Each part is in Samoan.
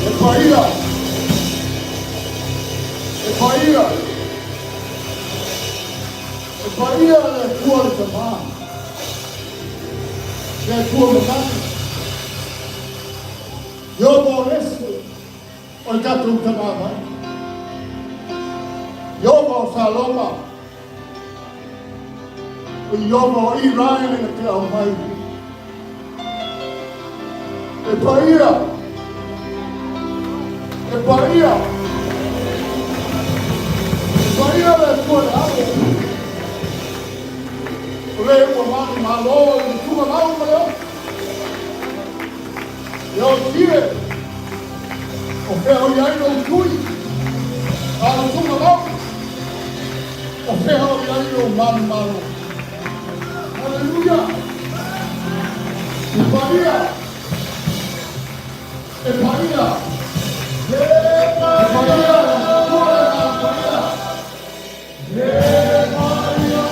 E paia, e paia, e paia le Atua le Tama, le Atua mamana. Ioba o lese o le tatou Tama mai. Ioba o Saloma, o Ioba o Irae na te ao mai. E paia, e paia, e paia le Atua le Alo. O le ua manu malo i le tugalau ma le ofi. E o tie, o fea o i ai lou tui, a le tugalau, o fea o i ai lou manu malo. Haleluia! E paia, e paia, e paia le Atua le Agaga Paia. E paia.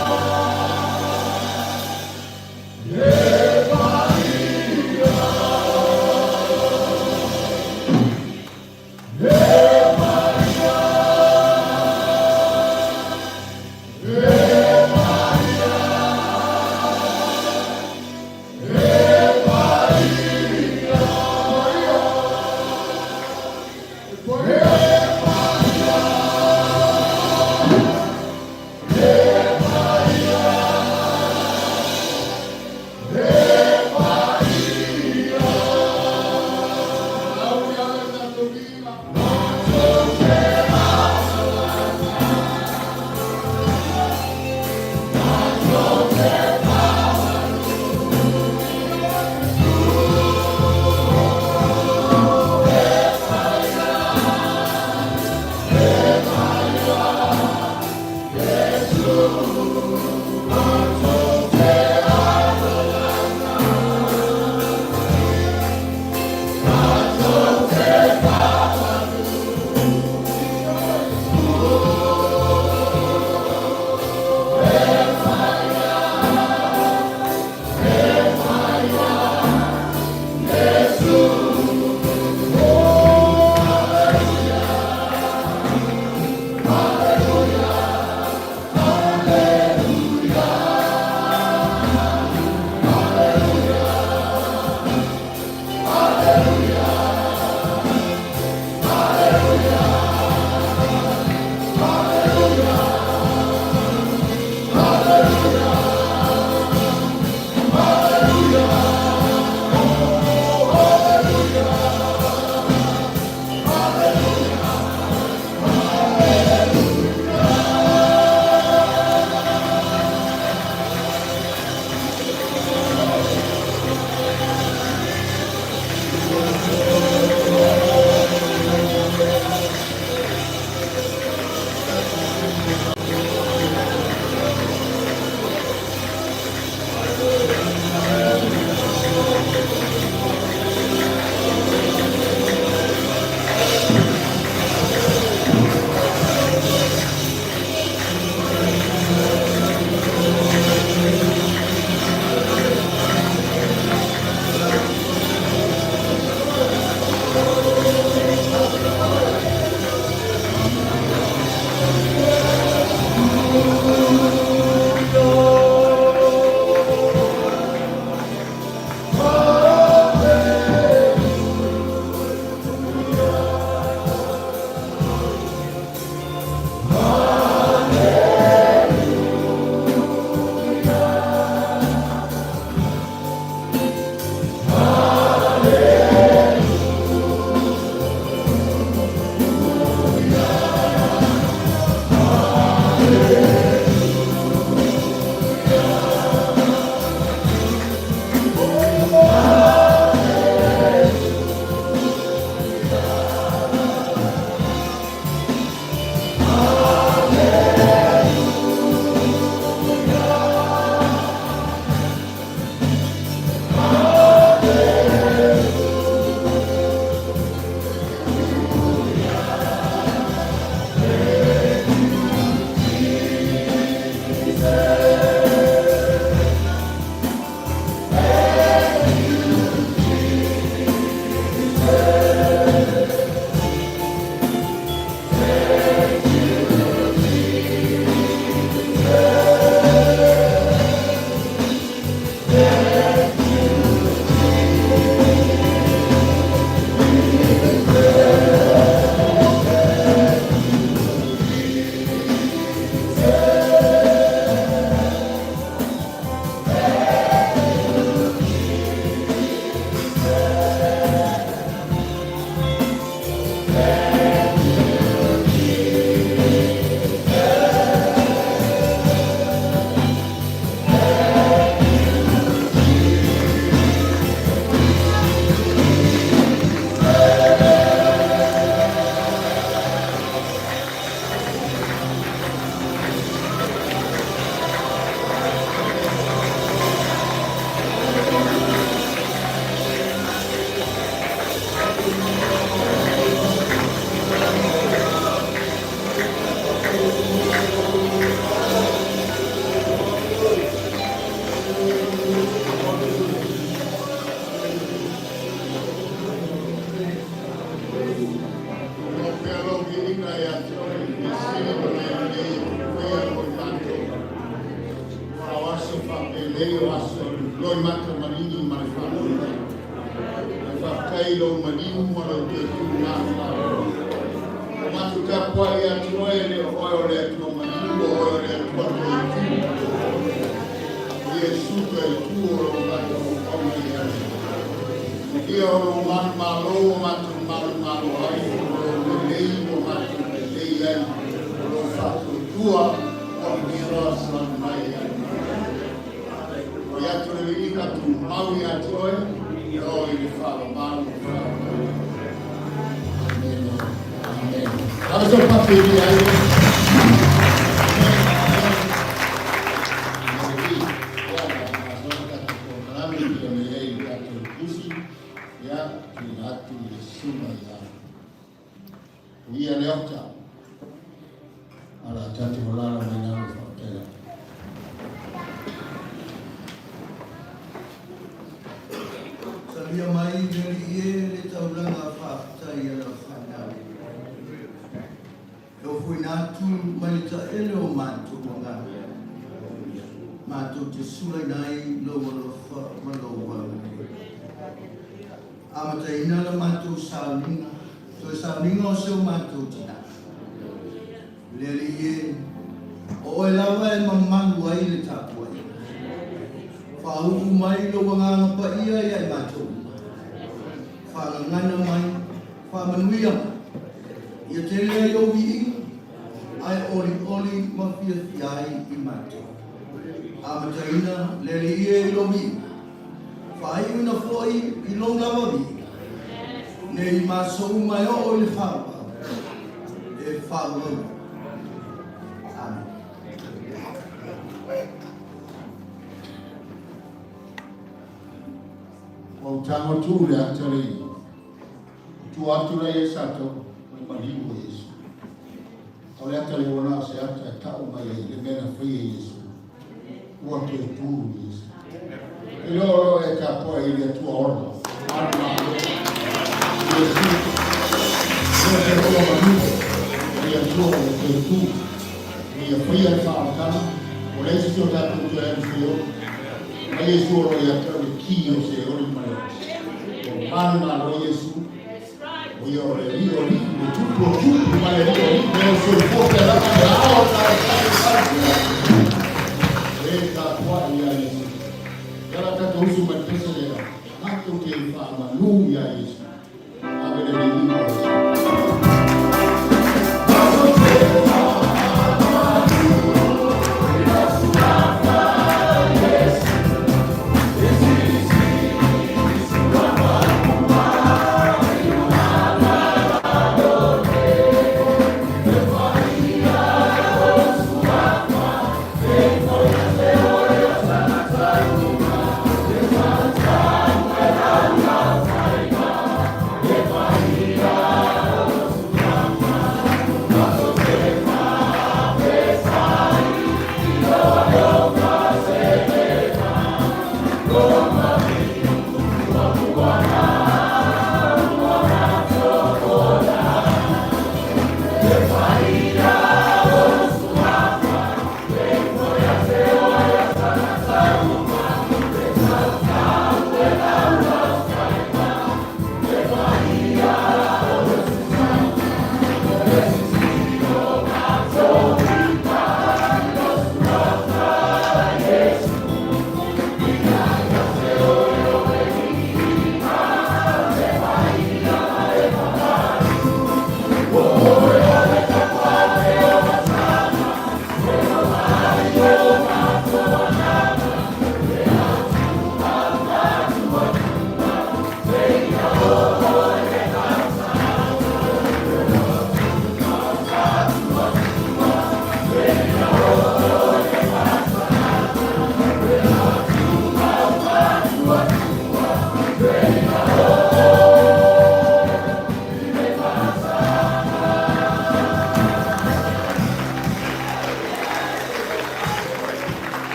Amen.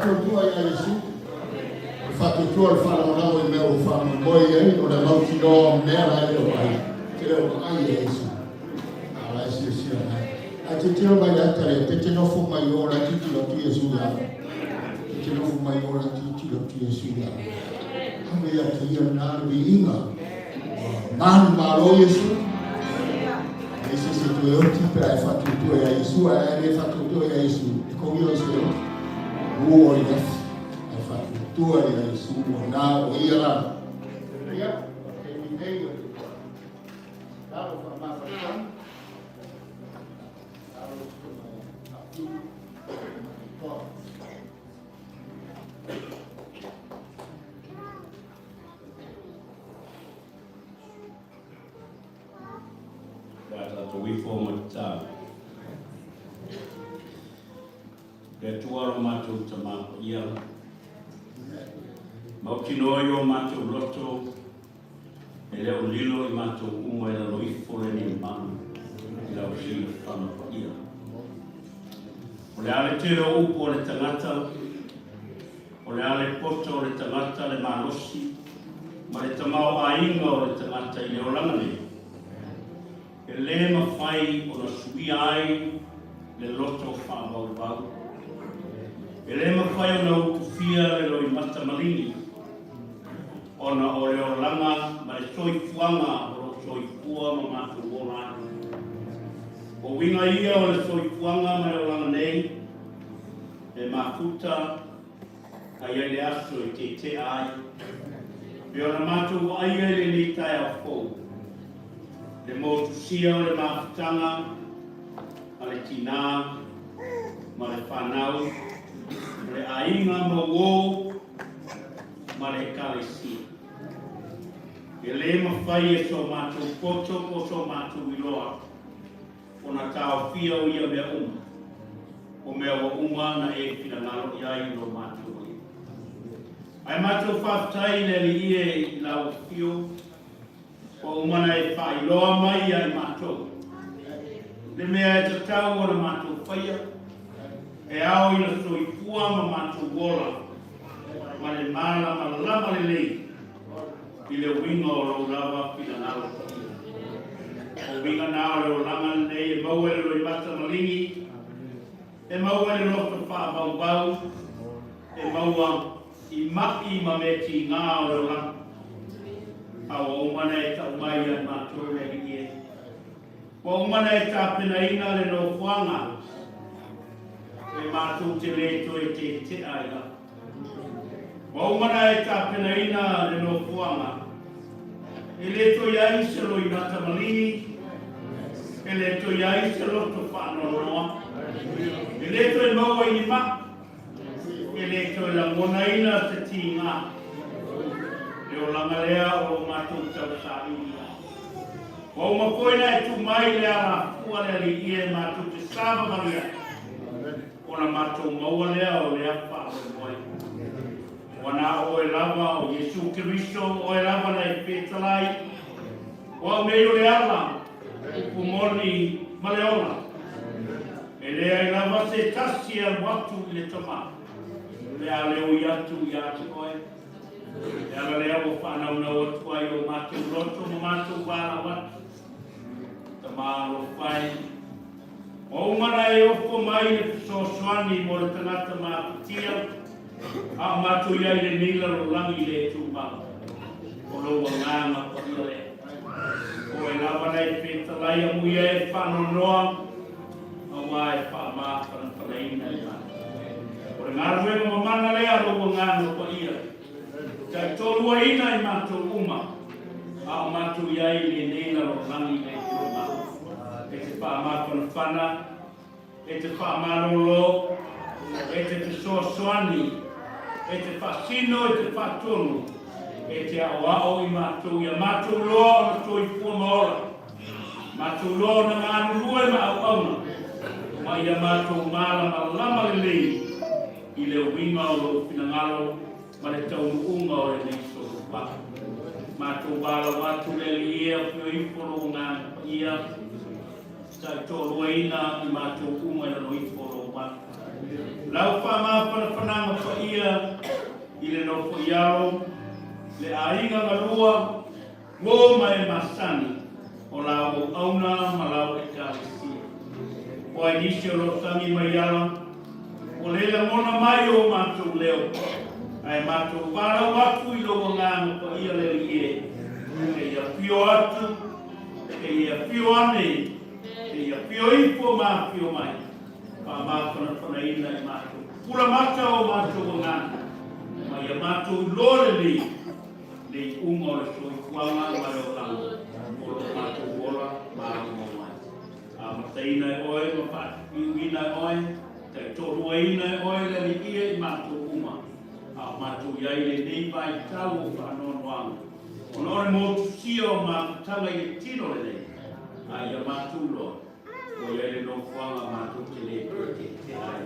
faatuatua ia Iesu. O le faatuatua o le faalagolago i mea ua faamoemoe i ai, o le mautinoa o mea la e le o vaai, e le o vaai e Iesu. A o la e silasila mai. Ae tilotilo mai i le ata lea, ta te nofo mai o la e tilotilo atu Iesu ia oe. Ta te nofo mai o la e tilotilo atu Iesu ia oe. Ave ia te ia lena le viiga. Ua manumalo Iesu. E leai se isi e toe oti pe a e faatuatua ia Iesu, ae a e le faatuatua ia Iesu, e kogia oe i se oti. Ua oe i le afi. Ae faatuatua ia Iesu, ua na o ia la. Ia, o le taimi nei o le lalo faamafanafana. Lalo faamafanafana. Le a tatou ifo ma tatalo. Le Atua lo matou Tama Paia, mautinoa i o matou loto, e le o lilo i matou uma i lalo ifo lenei malu i lau silafaga paia. O le a le tele o upu a le tagata, O le a le poto o le tagata, le malosi, ma le tamaoaiga o le tagata i le olaga nei, e lē mafai ona suia ai le loto faavauvau. E lē mafai ona utufia le loimata maligi, ona o le olaga ma le soifuaga o lo o soifua ma matou ola ai. O uiga ia o le soifuaga ma le olaga nei, E mafuta ai ai le aso e tetea ai. Pei ona matou vaaia i lenei taeao fou, le motusia o le mafutaga a le tinā ma le fanau, o le aiga ma uō ma le Ekalesia. E lē mafai e so matou poto po o so matou iloa ona taofia o ia mea uma, o mea ua uma na e finagalo i ai i lo matou alii. Ae matou faafetai i le Alii e i lau afio, ua uma na e faailoa mai ia i matou, le mea e tatau ona matou faia, e ao ina soifua ma matou ola, ma le malamalama lelei i le uiga o lou lava finagalo paia. O uiga na o le olaga lenei e maua i le loimata maligi, e maua i le loto faavauvau, e maua i maʻi ma mea tigā o le olaga. A ua uma ona e tau mai ia matou le Alii e. Ua uma ona e tapenaina le nofoaga e matou te le toe tetea ai lava. Ua uma ona e tapenaina le nofoaga, e le toe i ai se loimata maligi, e le toe i ai se loto faanoanoa, e le toe maua i ni maʻi, e le toe lagonaina se tigā. Le olaga lea o lo matou tausaili ai. Ua uma foi ona e tuu mai le alafua le Alii e matou te savavali ai. Ona matou maua lea o lea faamoemoe. Ua na o oe lava o Iesu Keriso, o oe lava na e fetalai, o au nei o le ala, upu moni ma le ola. E leai lava se tasi e alu atu i le Tama, pe a le ui atu ia te oe. Le ala lea ua faanaunau atu ai o matou loto ma matou valaau atu. Tama alofa e. Ua uma ona e ofo mai le fesoasoani mo le tagata mafatia, a o matou i ai i lenei lalolagi le tumau. O lou agaga paia lea. O oe lava na e fetalai amuia e faanoanoa, aua e faamafanafanaina e matou. O le galuega mamana lea a lou agaga paia, taitoluaina i matou uma, a o matou i ai i lenei lalolagi le tumau. E te faamafanafana, e te faamalolo, e te fesoasoani, e te faasino, e te faatonu, e te aoao i matou ia matou loa ona soifua ma ola, matou loa ona galulue ma auauna, ma ia matou malamalama lelei i le uiga o lou finagalo ma le taunuuga o lenei solopaga. Matou valaau atu le Alii e afio ifo lou Agaga Paia, taitoaluaina i matou uma i lalo ifo o lou atu. Lau faamafanafanaga paia i le nofoialo, le aiga galua, uo ma e masani, o la auauna ma lau Ekalesia. O ai nisi o lo o tagi mai ala, ua le lagona mai o matou leo, ae matou valaau atu i lou Agaga Paia le Alii e, se i afio atu, se i afio ane, se i afio ifo ma afio mai, faamafanafanaina i matou. Pupula mata o matou agaga, ma ia matou iloa lelei le iuga o le soifuaga ma le olaga o lo o matou ola ma aumau ai. Amataina e oe ma faaiuina e oe, taitoaluaina e oe le Alii e i matou uma, a o matou i ai i lenei vaitau o faanoanoaga, ona o le motusia o mafutaga i le tino lenei, a ia matou loa, ua i ai le nofoaga matou te le toe tetea ai.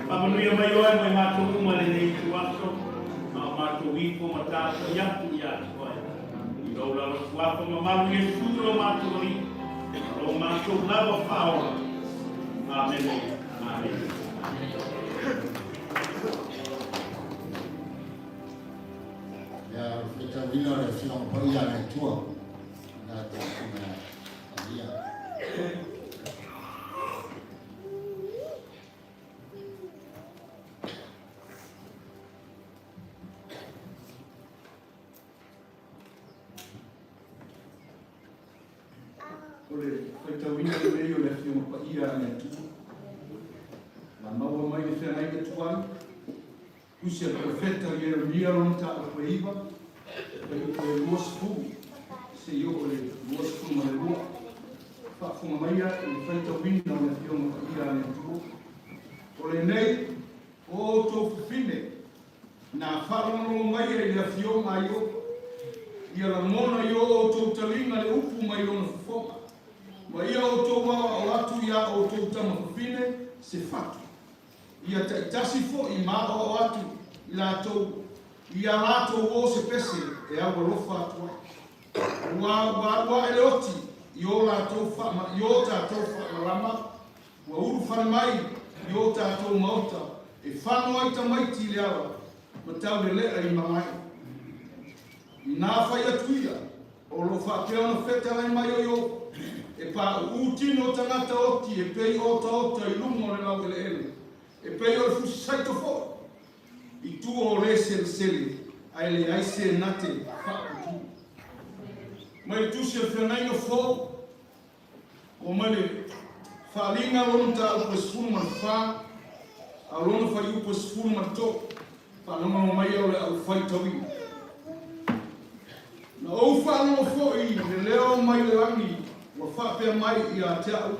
Faamanuia mai oe mo i matou uma i lenei ituaso, ma o matou ifo ma tapuai atu ia te oe. I lou lava suafa mamalu Iesu lo matou Alii, ma lo matou lava Faaola. Amene. Amene. Ia, o le faitauina o le Afioga Paia a le Atua, na tatou Paia. O le faitauina lenei o le Afioga Paia a le Atua. Na maua mai le feagaiga tuai, tusi a le profeta Ieremia lona mataupu e 9, fuaiupu e 20 seia oo i le 22. Faafofoga maia i le faitauina o le Afioga Paia a le Atua. O lenei, o outou fafine, na faalogologo maia i le Afioga a Ieova, ia lagona i o outou taliga le upu mai lona fofoga, ma ia outou aoao atu iā outou tama fafine se fatu, ia taitasi foi ma aoao atu i latou i a latou uo se pese e aualofa atu ai. Ua ua alu ae le oti i o latou faama, i o tatou faamalama, ua ulufale mai i o tatou maota e fano ai tamaiti i le ala ma taulelea i malae. Inā fai atu ia, O lo o faapea ona fetalai mai o Iobo, e paʻuʻu tino tagata oti e pei otaota i luga o le laueleele, e pei o le fusi saito foi i tua o le selesele, ae leai se nate faaputu. Mai le Tusi a le Feagaiga Fou, o mai le Faaaliga lona mataupu e 14, a o lona fuaiupu e 13, faalogologo mai o le au faitauina. Na ou faalogo foi i le leo mai le lagi ua faapea mai ia te au,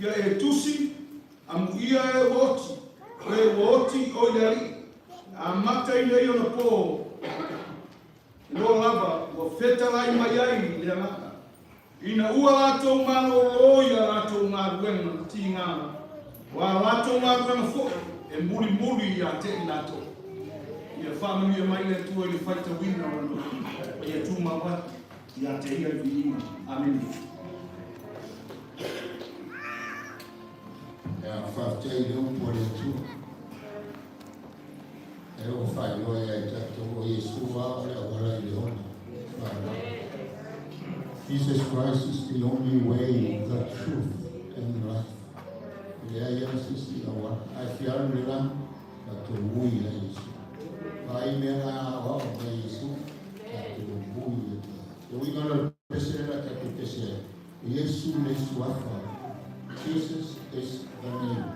Ia e tusi, amuia e ua oti, o e ua oti o i le Alii, amata ina ia ona po, loa lava ua fetalai mai ai le Agaga. Ina ua latou malōlō i a latou galuega tigā, o a latou galuega foi e mulimuli ia te i latou. Ia faamanuia mai le Atua i le faitauina o Lana Upu, ma ia tumau atu ia te Ia le viiga. Amene. Ia, faafetai i le upu a le Atua. E ua faailoa ia i tatou o Iesu lava o le auala i le ola. Jesus Christ is the only way, the truth and the life. E leai lava se isi auala. A e fia alu i le lagi, tatou ui ia Iesu. Vaai mea la aoao mai Iesu, tatou ui ia Iesu. Le uiga lea o le pese lea la tatou pese ai. O Iesu le suafa. Jesus is the name.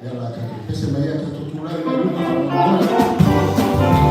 Lea la tatou pese mai ai, tatou tulai mai luga faamolemole.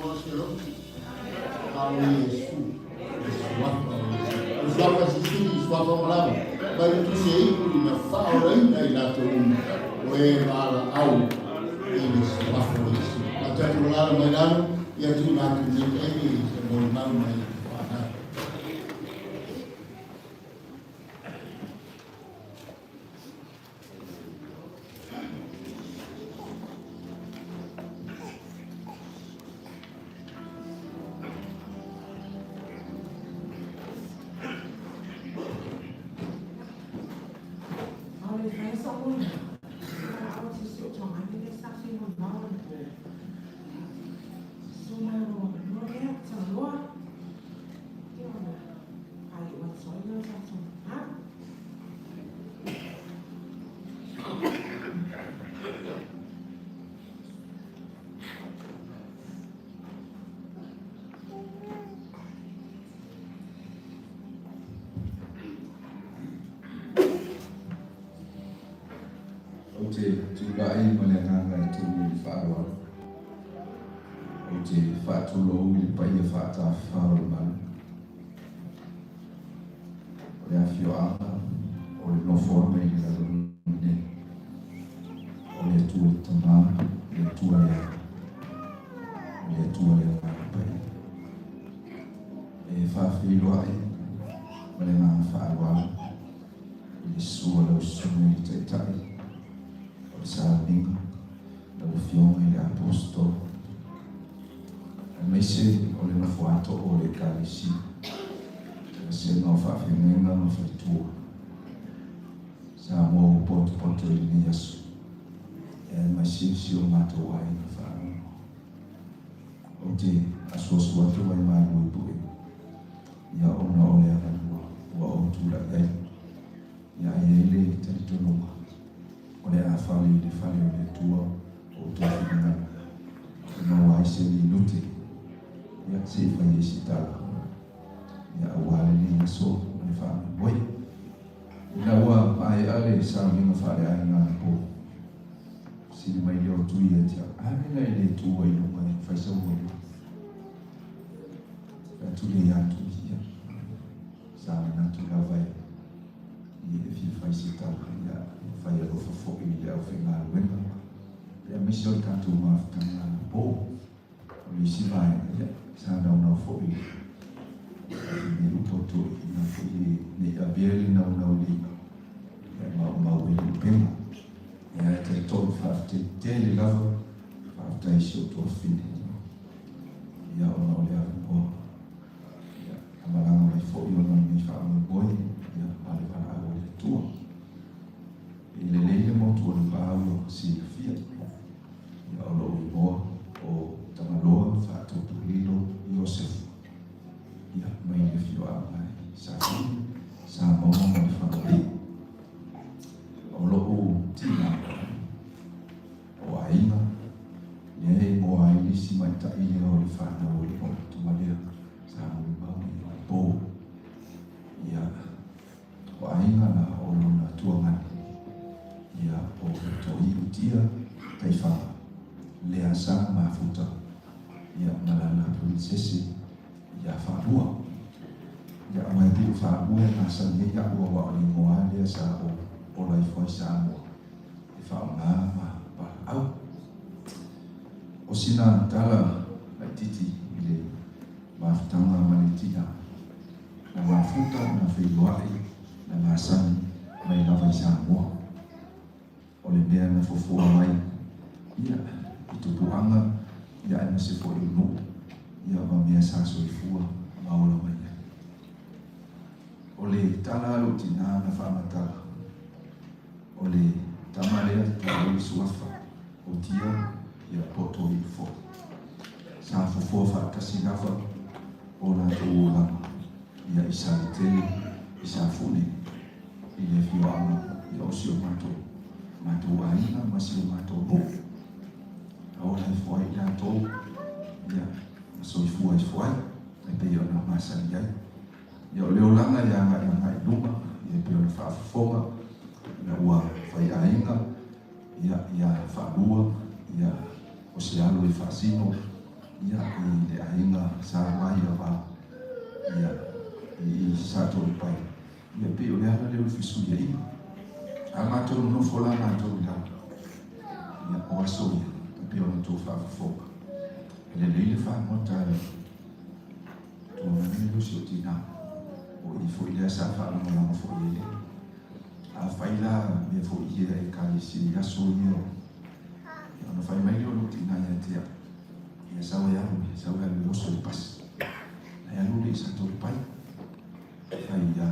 Samoa se loʻi, a o Iesu, le Suafa o Iesu. O le Suafa sisili, Suafa uma lava, mai le tusi e ipu ina faaolaina i latou uma, o e valaau i le Suafa o Iesu. A tatou alaala mai lalo, ia tuuina atu lenei taimi i se molimau mai fanau. Ou te tulai ma le agaga e tuli i le faaaloalo. Ou te faatulou i le paia faatafafao o le malu. O le afioaga o le nofoaga i le lalolagi nei. O le Atua le Tama, o le Atua le Alo, o le Atua le Agaga Paia. E faafeiloai ma le agaga faaaloalo i le susu o lau Susuga i le Taitai o le Sauniga, lau Afioga i le Aposetolo, aemaise o le nofo atoa o le Ekalesia, le vasega o faafeagaiga ma faletua. Samoa ua potopoto i lenei aso, e aemaise si o matou aiga faalogo. Ou te asuasu atu ai malu i pue, ia ona o le avanoa ua ou tulai ai. Ia e i ai le talitonuga, o le a fale i le fale o le Atua o outou finagalo, e maua ai se minute, ia, se i fai ai se tala, ia, aua lenei aso ma le faamoemoe. Ina ua maea le sauniga faaleaiga anapo, fesili mai lea o Tui ia te au, A mea na e le tu ai i luga e fai sau molimau? Fai atu lea ia Tui, Ia, sa manatu lava e e fia fai se tala, ia, e fai alofa foi i le aufaigaluega, aemaise o le tatou mafutaga anapo. O le isi vaega, ia, sa naunau foi i le upu a toeaiina foi ne i avea le naunau i le i'a, ia maumau ai le upega. Ia, e talitonu faafetai tele lava, faafetai i si ou tuafafine, ia, ona o le avanoa. Ia, na malaga mai foi ona o lenei faamoemoe, ia, ma le valaau a le Atua. E lelei le motu o Lepa ua silafia. Ia, o lou igoa o Tagaloa Faatopulilo Iosefo. Ia, mai le afioaga i Safune, Samoa ma le Fagalii. O lou tina o aiga, lea e igoa ai le isi maita'i lea o le fanau o le matua lea sa molimau i Bo. Ia, o aiga na o lona tuagani, ia, o Toiutia Taifaga, lea sa mafuta, ia, ma lana pirinsese ia Faalua. Ia, aua e pei o Faalua e masani ai a'u aua o le igoa lava lea sa ou ola ifo ai Samoa e faaaoga ma valaau. O sina tala laitiiti i le mafutaga ma le tina, na mafuta, na feiloai, na masani mai lava i Samoa. O le mea na fofoa mai, ia, i tupuaga, ia aemaise foi o nuu, ia ma mea sa soifua ma ola mai ai. O le tala a lou tina na faamatala, o le tama lea tulou le suafa o Tia, ia poto i foi. Sa fofoa faatasi lava o latou olaga, ia i Saletele, i Safune, i le afioaga ia o si o matou, matou aiga ma si o matou nuu. A ola ifo ai i latou, ia, ma soifua ifo ai, e pei ona masani ai. Ia o le olaga e agai agai i luma, ia e pei ona faafofoga, ina ua fai aiga, ia, ia faalua, ia, o se alo e faasino, Ia, i le aiga Sa Maiava, ia, i Satoalepai. Ia, pei o le ala lea o le fesuiaiga. A matou nonofo la matou i lalo, ia, o aso ia, e pei ona outou faafofoga, e lelei le fagota a le tuagane lea o si ou tinā. O i foi lea sa faalagolago foi i ai le Afai la mea foi ia e ekalesia i aso ia, ia ona fai mai lea o lou tinā ia te au, Ia sau e alu, ia sau e alu e oso i le pasi. Na e alu lea i Satoalepai, fai ia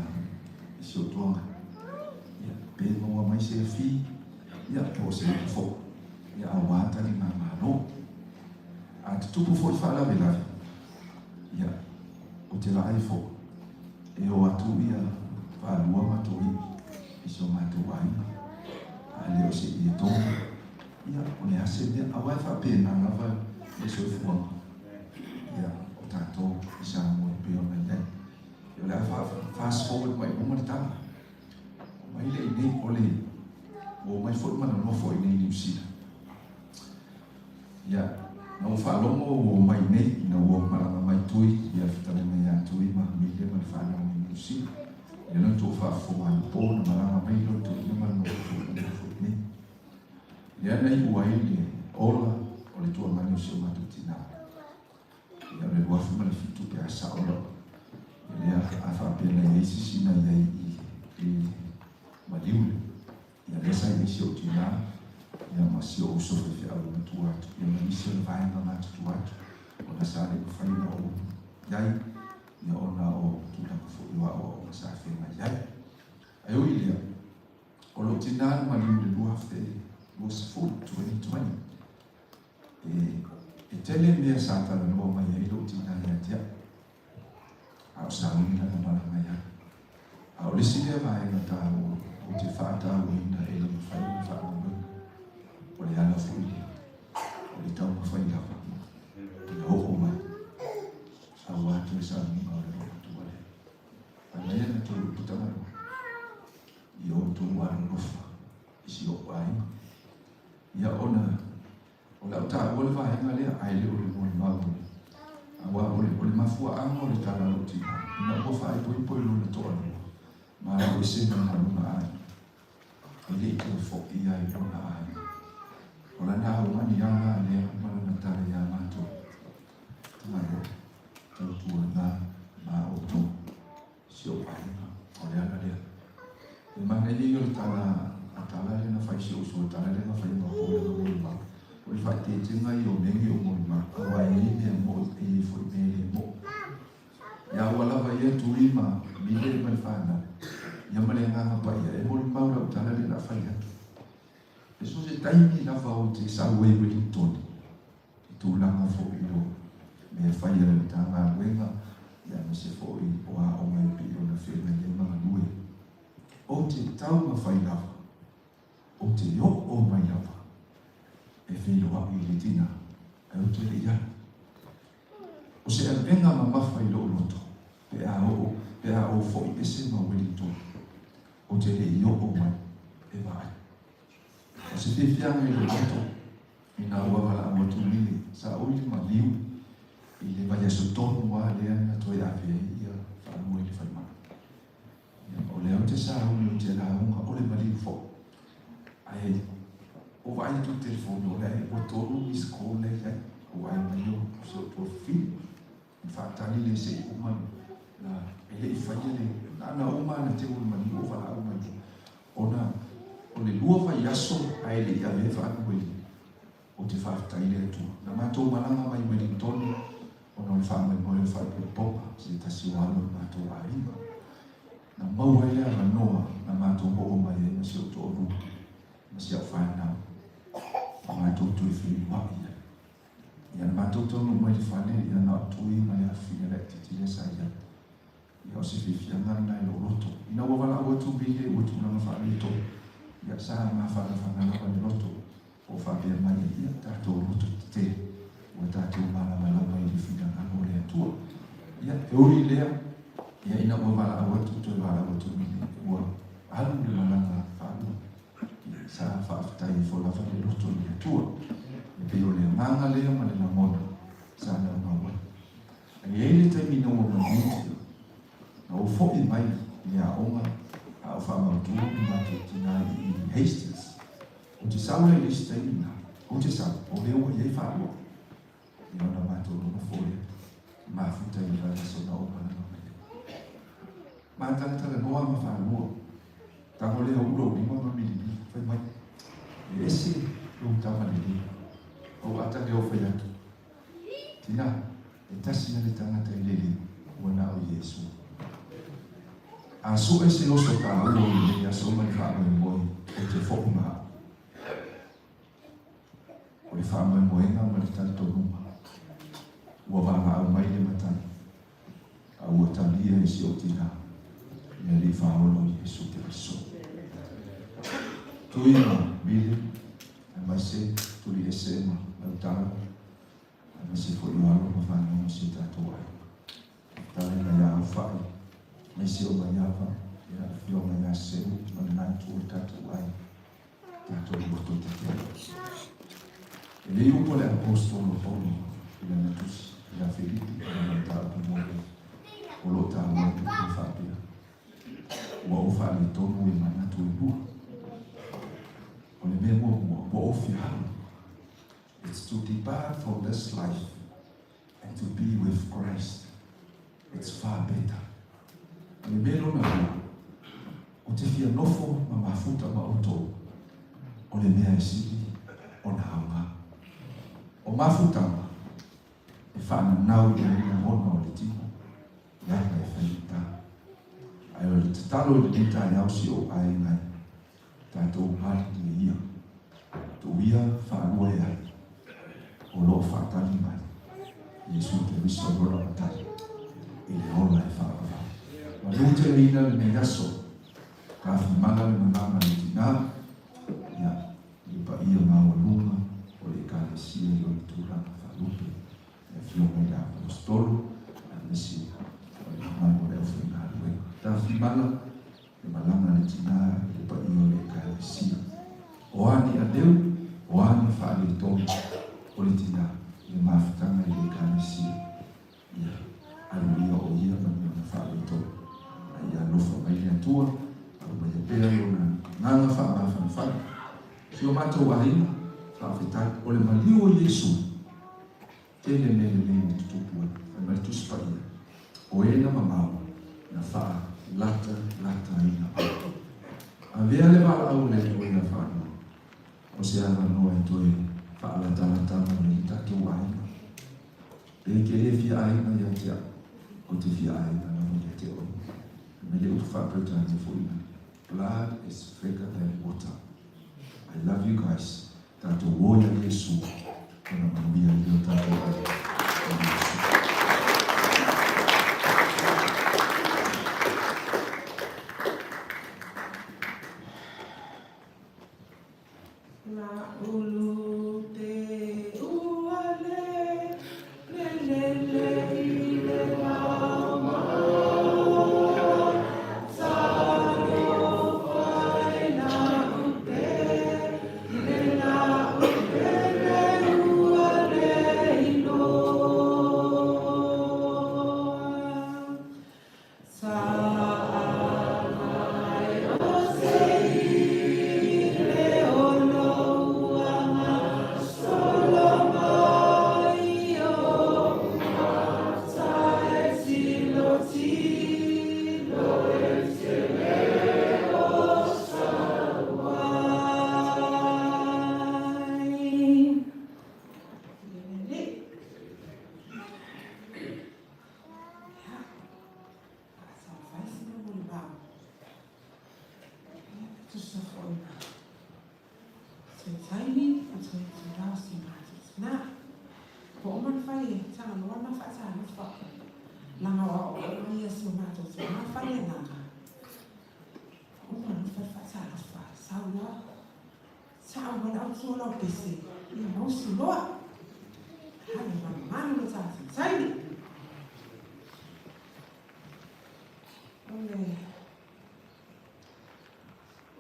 i si ou tuaga. Ia, pe maua mai se afi, ia po o se upu foi, ia auā taligamalo. A tutupu foi faalavelave, ia, ou te vaai foi, e o atu ia Falua ma Toi'i i si o matou aiga, a le o se i e tonu, ia, o le a se mea, aua e faapena lava le soifuaga, ia, o tatou i Samoa e pei ona i ai. O le a fast forward mai i luma le tala. Mai le i nei, o le, ua omai foi ma nonofo i nei Niu Sila. Ia, na ou faalogo ua omai nei, ina ua malaga mai Tui, ia le fetalaiga ia Tui ma Mile ma le fanau mai Niu Sila. Ia lea na tou faafofoga anapo na malaga mai lea o le toeaina ma le nofo foi ma nofo i nei. Lea na iu ai le ola o le tuagane o si o matou tinā. Ia o le 2007 pe a sao lau. Ia lea a faapea na i ai se isi na i ai i maliu lea. Ia lea sa i ai si ou tinā, ia ma si ou uso faifeau i matua atu, ia ma nisi o le vaega matutua atu, ona sa le mafai ona ou i ai, ia ona o tulaga foi o aoaoga sa feagai ai. Ae ui i lea, o lou tinā na maliu i le 2020, 2020, e, e tele mea sa talanoa mai ai lou tinā ia te au, a o sauni lana malaga ai. A o le isi lea vaega taua ou te faatauaina e le mafai ona faagaloina, o le ala foi lea o le taumafai lava ina oo mai aua toe sauniga o le loomatua lea. Fai mai ana toe upu Tagaloa, i outou alolofa i si ou aiga. Ia ona O le a ou taua le vaega lea, ae le o le molimau o le. Aua o le, o le mafuaaga o le tala a lou tina, ina ua faaipoipo i lona toalua, ma alu ese mai ma lona aiga, e le i toe foi ia i lona aiga. O lana aumani lava la lea ma lana tala iā matou, Tagaloa, tautuana ma outou. Si ou aiga, o le ala lea. E manaia ia o le tala a tala lea na fai si ou uso, o le tala lea na fai ma pou lana molimau. O le faaeteetega ia o mea nei o molimau, aua e i ai mea moʻi, e i ai foi mea e le moʻi. Ia ua lava ia Tui ma Mile ma le fanau, ia ma le Agaga Paia, e molimau lau tala lea o le a fai atu. E so o se taimi lava ou te sau ai Wellington, i tulaga foi o mea fai a le Matagaluega aemaise foi o aoga e pei ona feagai ai ma galue. Ou te taumafai lava, ou te oo mai lava e feiloai i le tina, ae ou te le i alu. O se avega mamafa i lou loto pe a oo, pe a ou foi ese ma Wellington, ou te le i oo mai e vaai. O se fiafiaga i lou loto Ina ua valaau atu le saoili maliu i le vaiaso tonu lava lea na toe ave ai ia Faamua i le falemai. Ia, o lea ou te sauni ou te lauga o le maliu foi. Ae ou vaai atu i le telefoni o lea ua tolu missed call lea i ai. Ou vaai mai o si ou tuafafine. Na faatali lea se i uma na e le i faia le na na uma na teu le maliu o valaau mai ona o le lua vaiaso ae le i avea Faanuu i ou te faafetai i le Atua. Na matou malaga mai Welingtone ona o le faamoemoe o le faaipoipoga se tasi o alo o le matou aiga. Na maua ai le avanoa na matou oo mai ai ma si ou toalua ma si au fanau na matou toe feiloai ai. Ia na matou taunuu mai le fale, ia na o Tui ma le afafine laitiiti lea sa i ai. Ia o se fiafiaga lena i lou loto. Ina ua valaau atu Mile ua tulaga faaletonu, ia sa mafanafana lava le loto o faapea mai ai, ia tatou loto tetele, ua tatou malamalama i le finagalo o le Atua. Ia e ui i lea, ia ina ua valaau atu toe valaau atu Mile, ua alu le malaga faalua. Sa faafetai ifo lava le loto i le Atua. E pei o le agaga lea ma le lagona. Sa naunau ai. Ae i ai le taimi ina ua manuia, na ou foi mai i le aoga a o faamautu ni matou tina i i Hastings. Ou te sau la i le isi taimi na, ou te sau, o lea ua i ai faalua. Ia ona matou nonofo lea, mafuta i le vaiaso na ou malaga mai ai. Ma talatalanoa ma faalua, tago lea ou lou lima ma milimili, fai mai, e ese lou tama lelei. Ou ata lea o fai atu, Tina, e tasi lava le tagata e lelei, ua na o Iesu. A sue se oso taua o lenei aso ma le faamoemoe, ou te foʻi ma au. O le faamoemoega ma le talitonuga, ua valaau mai le Matai, a ua talia e si ou tina le Alii Faaola o Iesu Keriso. Tui ma Mili, aemaise Tuliese ma Lautala, aemaise foi o alo ma fanau ma si o tatou aiga. Fetalaiga ia Aufai, aemaise o Maiava, ia Afioga ia Seu ma lena itu o le tatou aiga, tatou loto tetele. E lei upu a le Aposetolo Paulo i lana tusi ia Filipi i lana mataupu muamua, o lo o taua ai upu e faapea, Ua ou faaletonu i manatu e lua. O le mea muamua, ua ou fialu. It's to depart from this life and to be with Christ. It's far better. O le mea lona lua, ou te fia nofo ma mafuta ma outou, o le mea e sili ona aoga. O mafutaga, e faananau i ai lagona o le tino, leaga e faigata. Ae o le tatalo i lenei taeao si ou aiga e, tatou malilie ia, tuu ia faalua e ai, o lo o faatali mai Iesu Keriso lona Matai i le ola e faavavau. Manu tele ina lenei aso, tafimala le malaga a le tina, ia, i le paia maualuga o le Ekalesia i ona tulaga faalupe, le Afioga i le Aposetolo, aemaise o le mamalu o le aufaigaluega. Tafimala le malaga a le tina i le paia o le Ekalesia. O a ni aleu, o a ni faaletonu o le tina i le mafutaga i le Ekalesia, ia alu ia o ia ma ni ona faaletonu. A ia alofa mai le Atua, aumaia pea lona agaga faamafanafana. Si o matou aiga, faafetai, o le maliu o Iesu, Tele mea lelei na tutupu ai. Fai mai le Tusi Paia, O e na mamao, na faalatalataina ai. Avea le valaau a le Atua ia Faalua, o se avanoa e toe faalatalata mai ai le tatou aiga. Pe e te le fia aiga ia te au, ou te fia aiga lava ia te oe. Fai mai le upu faa-Peretania foi na, Blood is thicker than water. I love you guys. Tatou o ia Iesu, ona manuia ai lea o tatou aiga. O Iesu. La ulu te ua le le le i le mama Langa o aoaoga ia si o matou tina fale agaga. Uma na fai faatalofa, sau loa. Sa au wala au tua lau pese, ia mausu loa. Hale manumanu le tatou taimi. O le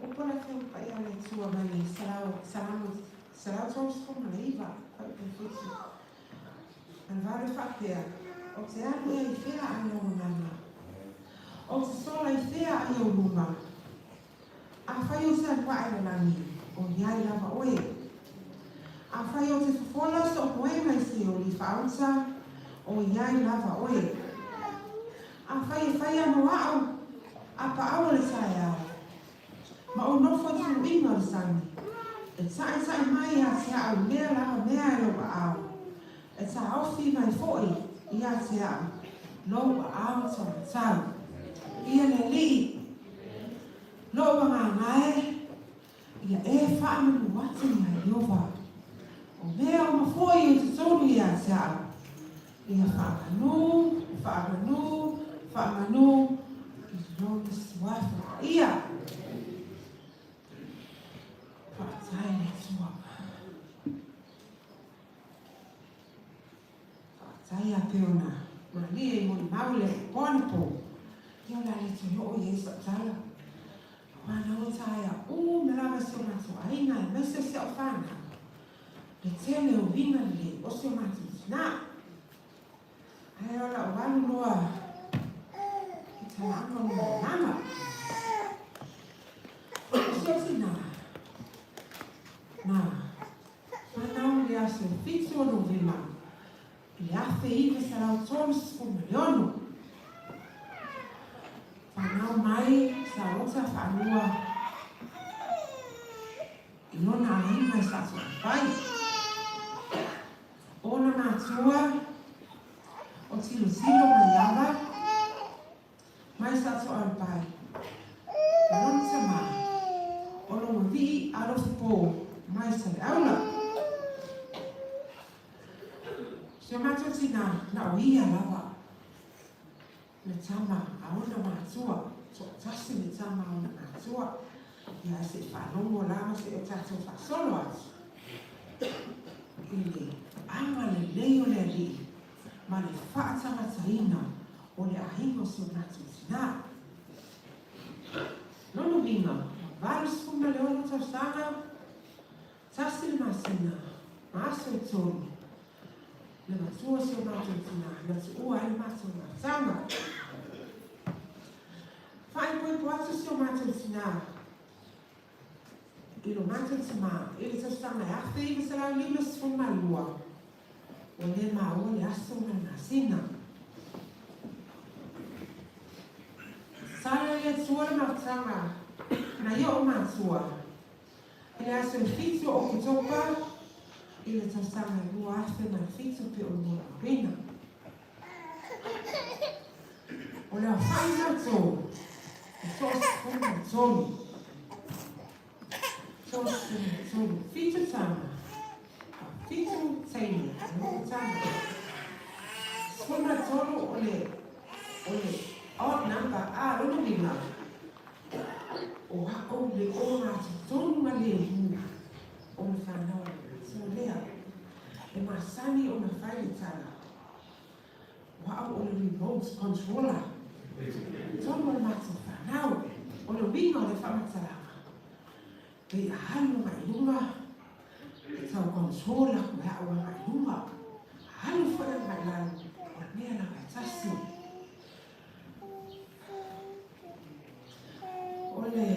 upu a le Afioga Paia o le Atua mai le Salamo 139, fuaiupu 7. Ma le vave faapea, Ou te alu ea i fea ai ou agaga? Ou te sola i fea ai ou luma? Afai ou te alu ae i le lagi, o i ai lava oe. Afai ou te fofola sou moega i Seoli faauta, o i ai lava oe. Afai e faia mo a'u a paau o le taeao, Ma ou nofo i tuluiga o le sami, E taʻitaʻi mai ia te a'u lea lava mea e lou aao, E taofi mai foi ia te a'u lou aao taumatau. Ia le Alii, lou agaga e, ia e faamanu atu iā Ieova. O mea uma foi o totonu ia te a'u, Ia faamanu, faamanu, faamanu i lona suafa paia. Faafetai le Atua. Faafetai a pe ona malie i molimau le po anapo. Ia o le a le toe oo i ai sau tala. Aua na ua taea uma lava si o matou aiga aemaise o si au fanau. Le tele o uiga lelei o si o matou tina. Ae o lau alu loa i talaaga o le malama. O si o tina, na fanau i le aso 7 o Novema i le 1936. Fanau mai sa ota faalua i lona aiga i Satuapapau. O ona matua o Tilotilo Maiava mai Satuapapau ma lona tama o Logavii Alofipo mai Saleaula. Si o matou tina na o ia lava le tama a ona matua, toatasi le tama a ona matua, ia ae se i faalogo lava se i o tatou faasolo atu i le agalelei o le Alii ma le faatagataina o le aiga o si o matou tina. Lona uiga, ua 86 tausaga, tasi le masina ma aso e tolu, Le matua o si o matou tina na tuua ai le matou mafutaga. Faaipoipo atu si o matou tina i lo matou tama i le tausaga e 1952, ua le maua le aso ma le masina. Tatalo i le Atua le mafutaga nai o'u matua I le aso e 7 o Oketopa i le tausaga e 2007 pe o le molimauina. O le aofai matou e 33. 33. Fitu tama. Fitu teine. O tama. 13 o le o le odd number a lona uiga O a'u le ogatotonu ma le hu o le fanau a le matua lea e masani ona fai le tala, O a'u o le remote controller tonu o le matou fanau. O le uiga o le faamatalaga, pei a alu agai i luga, e tau control aku e a'u agai i luga, a alu foi agai i lalo, o le mea lava e tasi. O le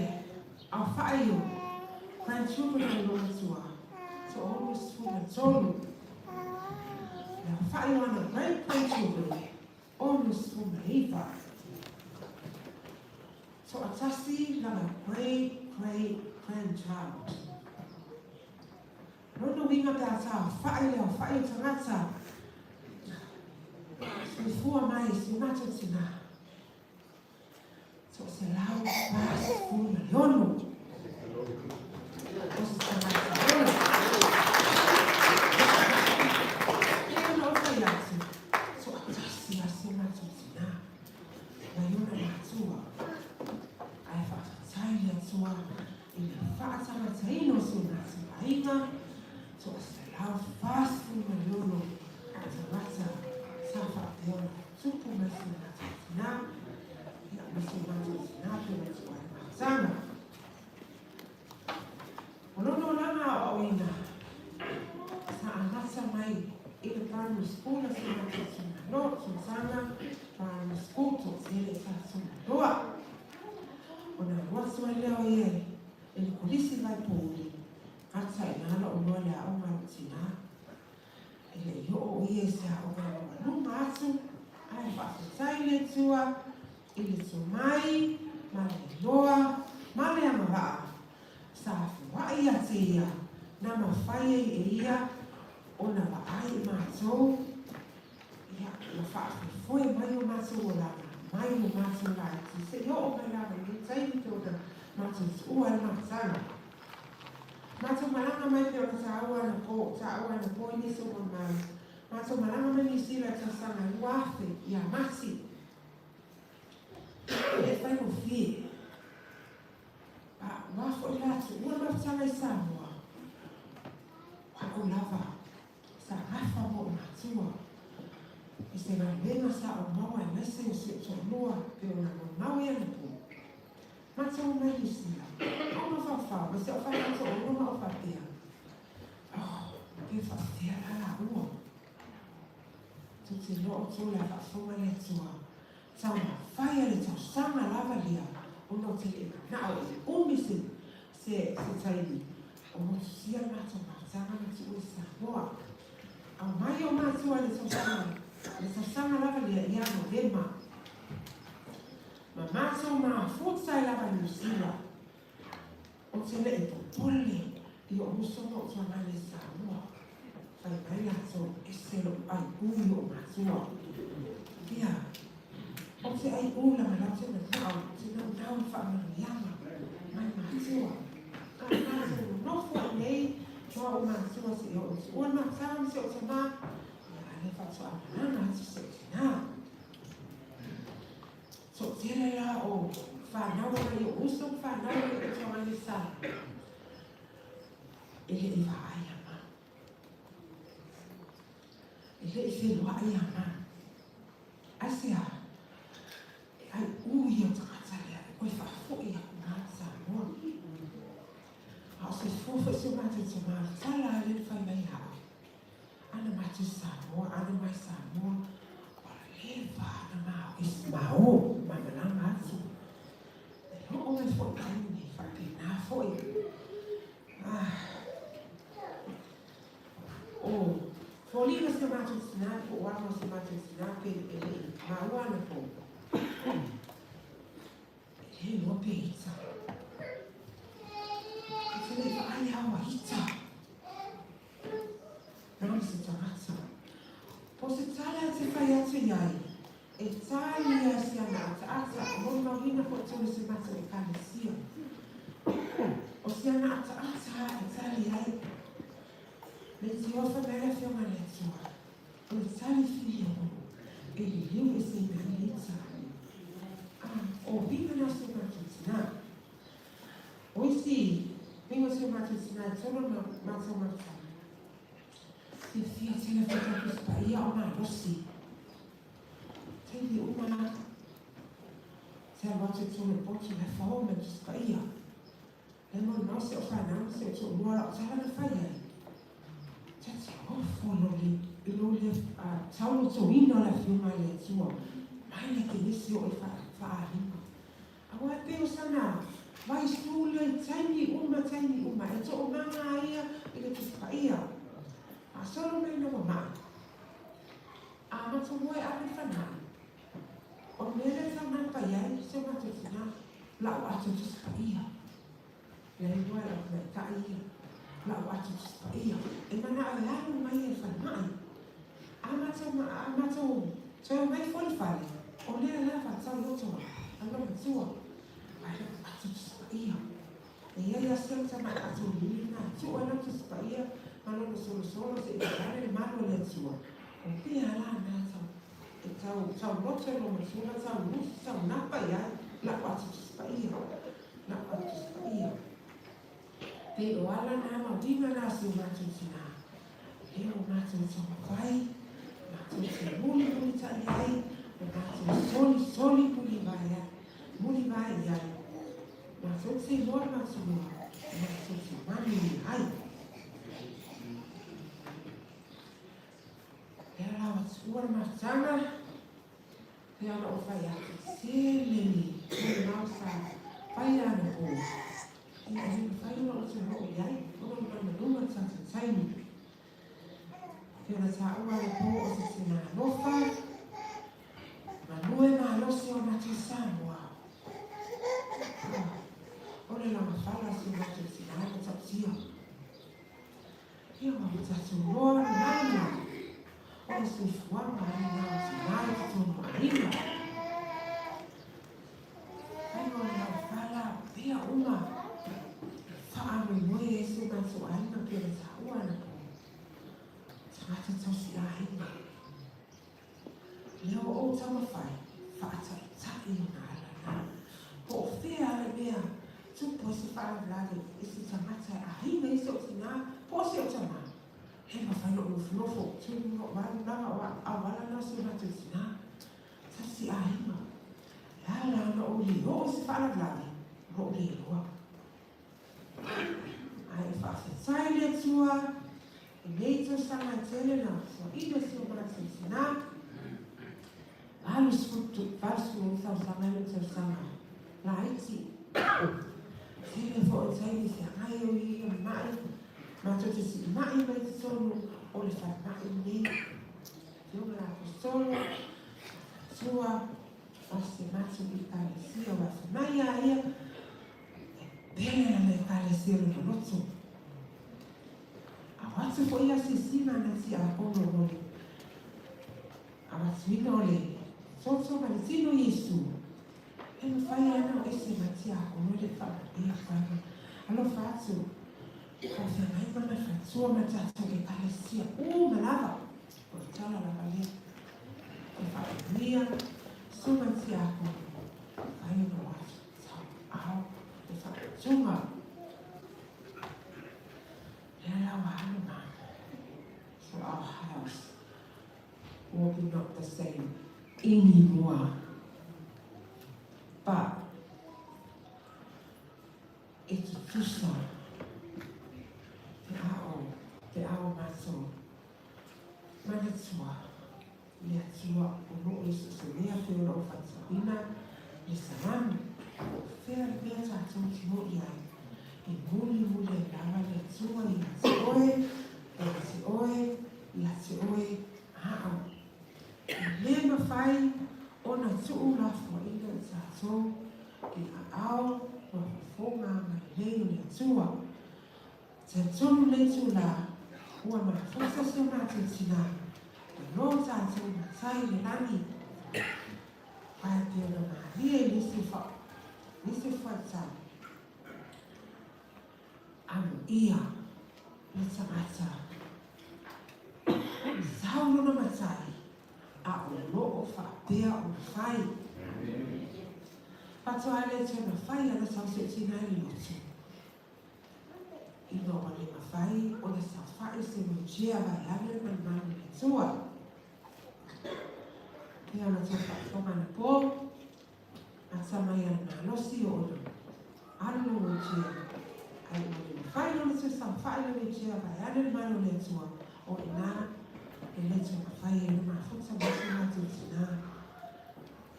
aofai o grandchildren a lou matua, 63. Le aofai o ana great grandchildren, 69. Toatasi lana great great grandchild. Lona uiga pe a tāwhai le aofai o tagata soifua mai si o matou tina, 146 o se tagata ola. Pei ona ou fai atu, toatasi a si o matou tina mai ona matua, ae faafetai le Atua I le faatagataina o si o matou aiga, 146 tagata sa faapea ona tupu mai si o matou tina, ia, ma si o matou tina pe na tuuai mafutaga. O lona olaga aoaoina, sa amata mai i le primary school a si o tele sa soloa. Ona alu atu ai lea o ia i le kolisi vaipouli, gata i ina lou iloa le aoga a lou tinā. E le i oo o ia i se aoga maualuga atu, ae faafetai i le Atua i le tomai ma le iloa ma le agavaa sa foai ia te ia na mafai ai e ia ona vaai i matou, ia, ua faafoefoe mai o matou olaga mai lo matou laiti seia oo mai lava i lenei taimi pei ona matou tuua ai le mafutaga. Matou malaga mai pei ona taua anapo, taua anapo i nisi o molimau. Matou malaga mai Niu Sila i le tausaga e 2000 ia Mati. E le faigofie. A ua foi la tuua le mafutaga i Samoa. O au lava sa gafa ma ou matua i se galuega sa ou maua aemaise o si ou toalua pei ona molimau ai anapo. Matou mai Niu Sila, au mafaufau ma si au fanau toalua ma ou faapea, Oh, pe faapefea la laua? Tou te iloa outou le a faafofoga le Atua, taumafai a le tausaga lava lea ona ou te le i manao e umi se, se, se taimi o motusia le matou mafutaga ma tuu i Samoa. Aumai o matua i le tausaga, le tausaga lava lea ia Novema. Ma matou mafuta ai lava i Niu Sila. Ou te le i popole i o'u uso ma o'u tuagane i Samoa. Fai mai latou, ese lo'u ai'u i o'u matua. Ia, ou te ai'u leaga la ou te mana'o, ou te naunau i faamanuiaga mai matua. A matou nonofo ai nei ma o'u matua seia o'u tuua le mafutaga ma si o'u tamā, ia a lea faatoa malaga atu si o'u tinā. Toatele la o fanau ana i o'u uso ma fanau ana i o'u tuagane sa e le i vaai iā ma. E le i feloaʻi iā ma. Aisea? E aiʻū ia o tagata lea e koe faafoʻi aku ma Samoa. A o se fua foi si o matou tamā, o le tala a lea na fai mai ia au. Ana matou Samoa, ana mai Samoa, ua leva ana mao i mao ma malaga atu. E oo mai foi i taimi nei, faapena foi. Ah. O foliga si o matou tina, po o aga o si o matou tina pe e le i maua ana po. E le iloa pe ita. Ou te le i vaai lava ua ita. Nā se tagata. Po se tala e te whai atu i ai, e tāi ia si ana ataata, o molimauina foʻi tolu se matou Ekalesia. O si ana ataata e tali ai, le tiofa mai le Afioga a le Atua, o le tali filemu, e liliu eseina ai le ita. A, o uiga na si o matou tinā. O isi uiga o si o matou tinā e tolu ma matou mafutaga. Fiafia tele foi tatou Tusi Paia o malosi. Taimi uma te alu atu e tolu e potu le fao ma le Tusi Paia. Le molimau si au fanau ma si ou toalua lau tala na fai ai. Ta te ofo i lou le i lou le taulotoina o le Afioga a le Atua mai le kenesi oo i faalima. Aua e pei o sana vaisu lea i taimi uma taimi uma e toomaga ai ia i le Tusi Paia. A solo mai ina ua maʻi. A matou moe ave i Fanai. O le mea lea sa napa i ai si o matou tinā, lau ato Tusi Paia. Lea iloa e lau tamaitai ia, lau ato Tusi Paia. E manao e alu mai ia i falemai. A matou, a matou toe omai foi i le fale, o lea lava tau loto a lou matua, ae lau ato Tusi Paia. E i ai lava si au tamai ato uliuli lena e tuu ai lau Tusi Paia ma lona solosolo seia vaeane le malu o le Atua. O mea la na tau E tau, tau loto i lou matua, tau lusi, tau napa i ai, lau atu Tusi Paia, lau atu Tusi Paia. Pei o ala nā ma uiga nā si o mātou tinā. Lea o mātou taumafai, mātou te muli muli taʻi ai, o mātou soli soli muli vai ai, muli vai i ai. Mātou te iloa le mātou loa, mātou te manu i ai. Lea la ua tuua le mafutaga, Pei ona ou fai atu, tele ni molimau sa faia anapo, ia e le mafai ona ou toe oo i ai, ona o le malumaluga o le tatou taimi. Pei ona taua anapo o se tina alofa, galue malosi o matou Samoa. O le lagafala o si o matou tina e matautia. Ia ua tatou loa lana o le soifuaga ai na o tina i totonu o aiga. Ai o le laufala pea uma faamoemoe ai si o matou aiga pei ona taua anapo. Tagata tausi aiga. Lea ua ou taumafai faataitai ona ala na. Po o fea le mea tupu ai se faalavelave i se tagata e aiga i si ou tina po o si ou tama. E mafai ona ou nofonofo tu lou alu lava o auala na o si o matou tina. Tasi aiga. E ala ona ou le oo i se faalavelave, o lou le iloa. Ae faafetai le Atua i nei tausaga e tele na fuaina si o matou tina. 86 tausaga i lou tausaga laiti. Tele foi taimi feagai o ia ma'i, matou te siimai mai totonu o le falemai lenei. Afioga le Aposetolo, Atua, o se matou Ekalesia, ua fai mai a ia, E pele lana Ekalesia lona loto. A o atu foi ia asiasiga a na tiakono mo le avatuina o le toto ma le tino i Iesu, e mafai lava ona o ese ma tiakono e le i faamanuia fana. Alofa atu, faafeagai ma na faletua ma tatou Ekalesia uma lava. O le tala lava lea. E faamanuia susuga tiakono, mafai ona o atu. Ao e whakatuma. Lea la ua alu ma. So our house will be not the same anymore. But e tutusa te ao, te ao matou manatua le Atua o lo o sosolia pei ona ou faitauina le Salamo, po o fea le mea tatou te oo i ai, e mulimuli ai lava le Atua ia te oe, ia te oe, ia te oe, aa. E le mafai ona tuu lafoaiina i tatou i aao ma fofoga agalelei o le Atua. Talitonu lenei itulā, ua mafuta si o matou tinā, ma lo tatou matai i le lagi. Ae pei ona malie i nisi nisi o fuaitau, amuia le tagata sau lona matai, a o lo o faapea ona fai. Faatoa le toe mafai ana sau si o tinā i le lotu. Ina ua le mafai ona saofai se wheelchair vaeane le malumalu i le Atua. Pei ona tou faafofoga anapo, ata mai a le malosi o ona alu le wheelchair, ae ua le mafai ona toe saofai le wheelchair vaeane le malu o le Atua, o i ina e le toe mafai ai ona mafuta mai so matou tina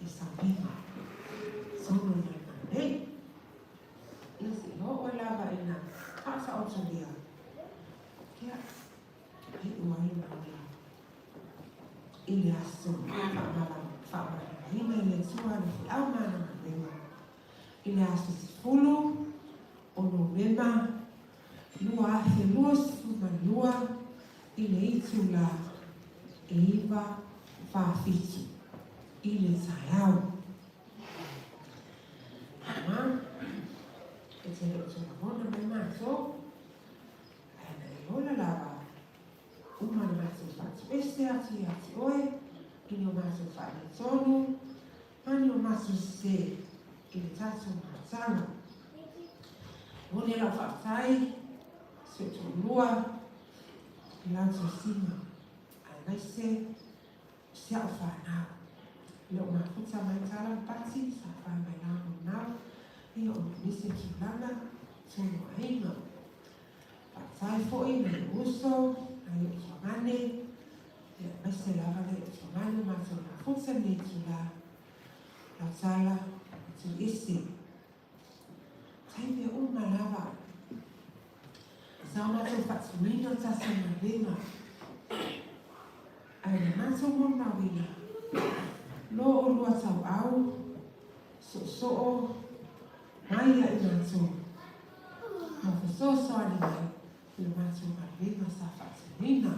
i sauniga. Solo i malumalu nei. Ia se i oo lava ina faataotolia, ia, iu ai lona ola i le aso faamalamaina i le Atua le feau ma ana galuega. I le aso 10 o Novema 2022 i le itula e 9:47 i le taeao. Mama, e te le o toe lagona mai matou, ae na e ola lava, uma le matou faatuese atu ia te oe, i ni o matou faaletonu, ma ni o matou sese i le tatou mafutaga. Momoli lau faafetai, si ou toalua, i lau tausiga, aemaise Si a'u fanau. Le o mafuta mai tala ma pati sa fai mai la molimau ia o nisi o tulaga tonu aiga. Faafetai foi i nai uso, nai o'u tuagane, ia aemaise lava nai o'u tuagane o matou mafuta i lenei itula. Lau Tala, Tuiese. Taimea uma lava. Sa o matou faatuina o tatou galuega. Ae le matou molimauina, lo olua tauau, soosoo, mai ia i matou, ma fesoasoani mai i le matou galuega sa faatuina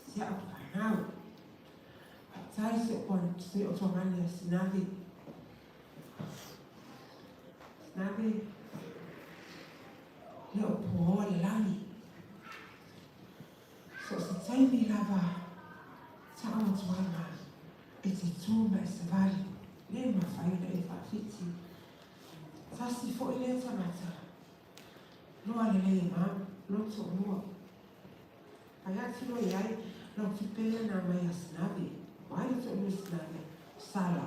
si au fanau. Faafetai si o tuagani a Sinavi. Sinavi, le o puaoa le lagi. So o se taimi lava, tau atu ana e te tū ma e savali, le mafai ona e faafiti. Tasi foi lea tagata, loa lelei e ma loto lua. Fai atu loa i ai lau tupe lea na aumai ia Sinavi. O ai le toalua Sinavi? Sala.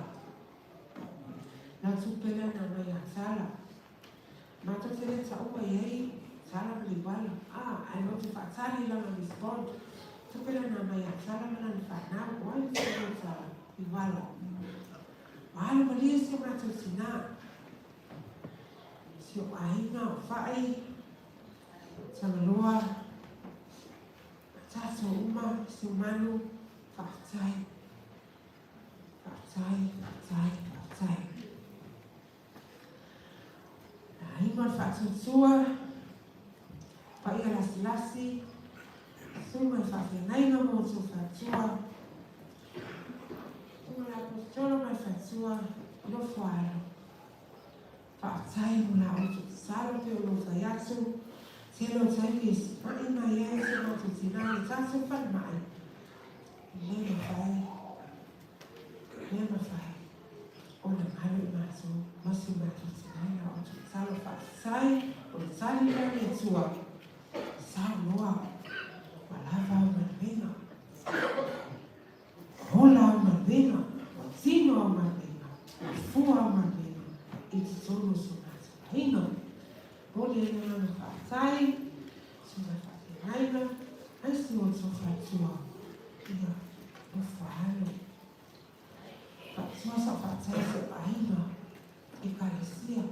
Lau tupe lea na aumai ia Sala. Matou te le taua i ai Sala ma Liuala. Ah, ae matou te faatali i lana respond. Tupe lea na aumai ia Sala ma lana fanau. O ai le toalua Sala? Liuala. Ua alu malie si o matou tina. Si o aiga o Fa'i. Tagaloa, tatou uma, Siumanu, faafetai, faafetai, faafetai, faafetai. Na aiga o le faatuatua, paia lasilasi, susuga i faafeagaiga ma outou faletua, susuga i le Aposetolo ma le faletua, nofo alo. Faafetai mo la outou tatalo pei ona ou fai atu, tele o taimi e ma'i mai ai so matou tina i le tatou falemai, e le mafai, le mafai ona galo i matou ma si o matou tina i la outou tatalo. Faafetai o le tali lea a le Atua, saunoa ua lava au galuega. Ola au galuega, ua tino au galuega, ua fua au galuega i totonu o so matou aiga. Momoli ai le agaga faafetai, susuga i faafeagaiga, aisi o outou faletua, ia nofo alo. Faapitoa sau faafetai i si ou aiga, Ekalesia.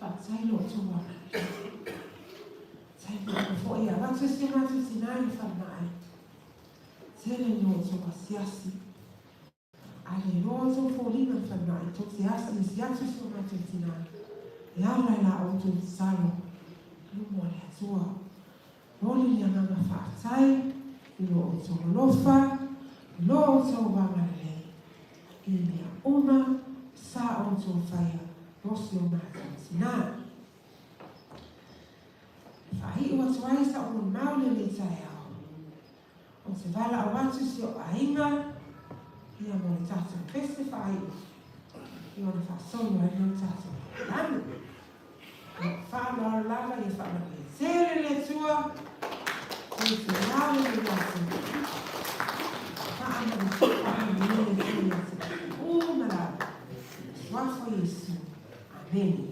Faafetai lo outou agalelei. Taimi uma foi e avatu ai si o matou tina i le falemai. Tele ni outou asiasi. A le iloa outou foliga i le falemai, tou te asiasi atu i si o matou tina e ala i la outou tatalo i luma o le Atua. Momoli le agaga faafetai i lo outou alofa, i lo outou agalelei i mea uma sa outou faia mo si o matou tina. E faaiu atu ai sa'u molimau i lenei taeao, ou te valaau atu i si o'u aiga, ia mo le tatou pese faaiu, ia ona faasolo ai lea o le tatou lanu. Ma lou faaaloalo lava ia faamanuia tele le Atua, soifua le atu. Faamanuia le Atua ia te outou uma lava. Suafa o Iesu. Amene.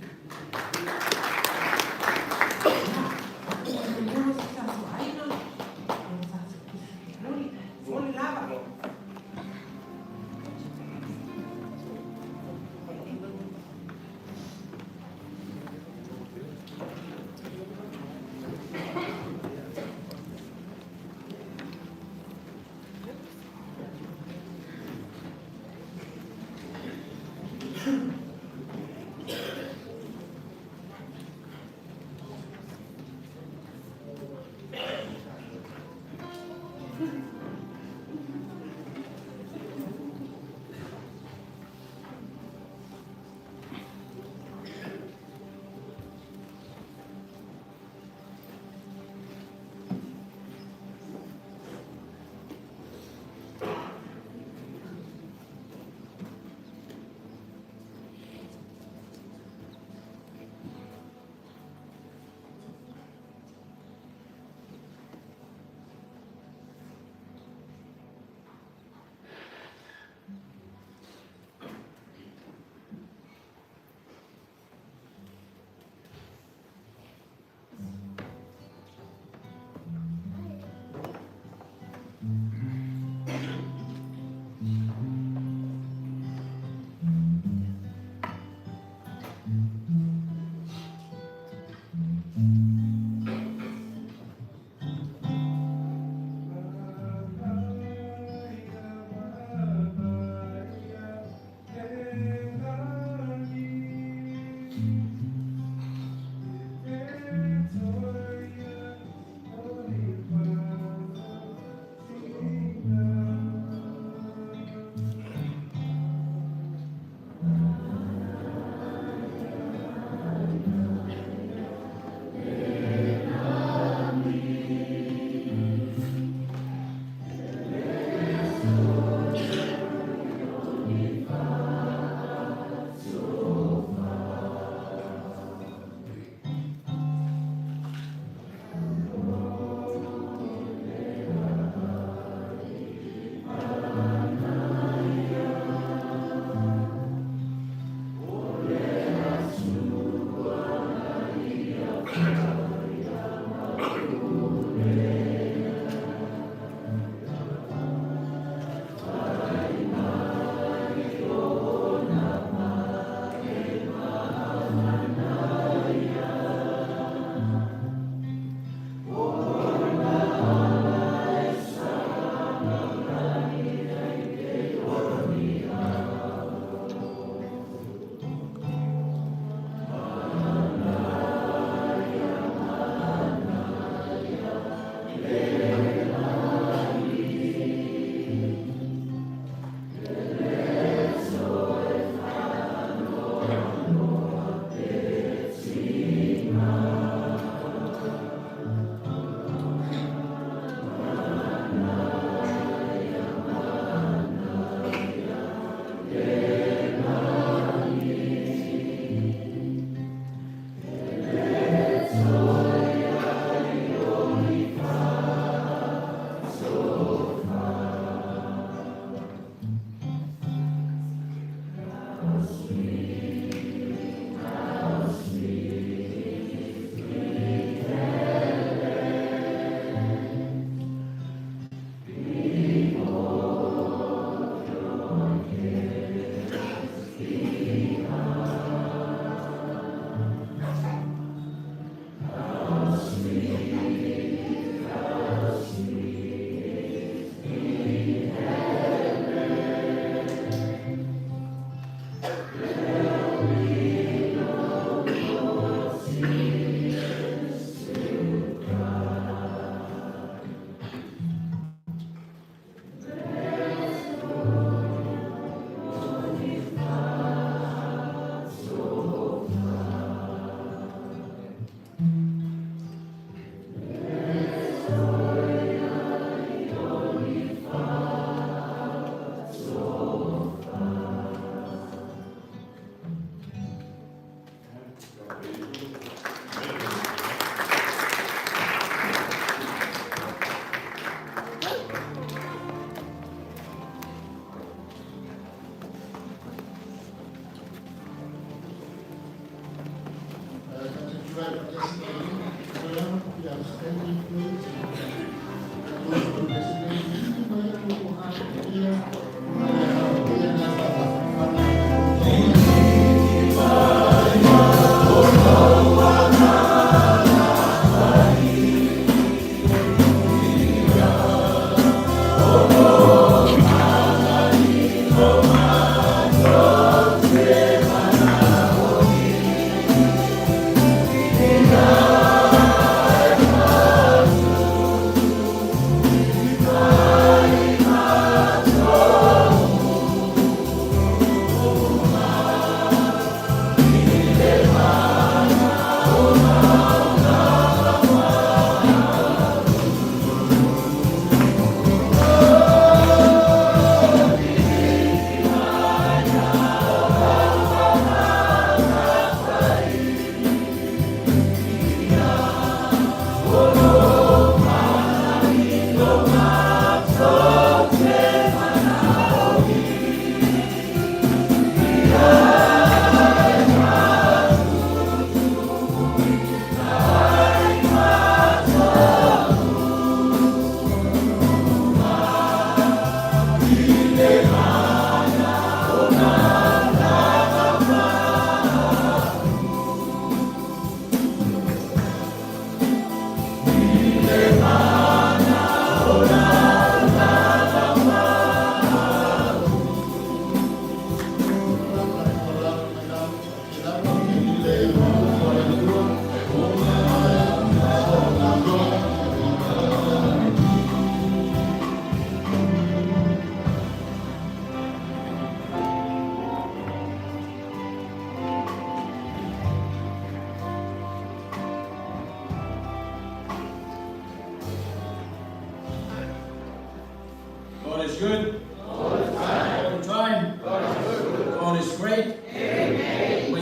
God is good. All the time. All the time. God is good. God is great. Amen.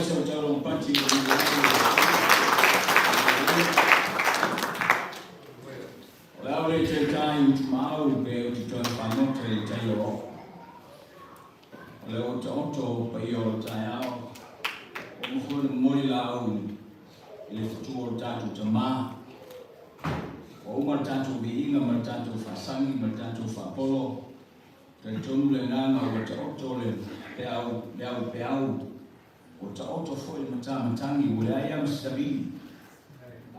O le au le te tai utumau pe o te toe whangote i tai o o. O le o te oto pa i o le tai ao. O mofo le mori la au i le futua o le tātou tamā. Ua uma le tatou viiga ma le tatou faasagi ma le tatou faapolo, talitonu le agaga ua taoto le peau, le aupeau, ua taoto foi le matamatagi, ua leai lava ma se savili,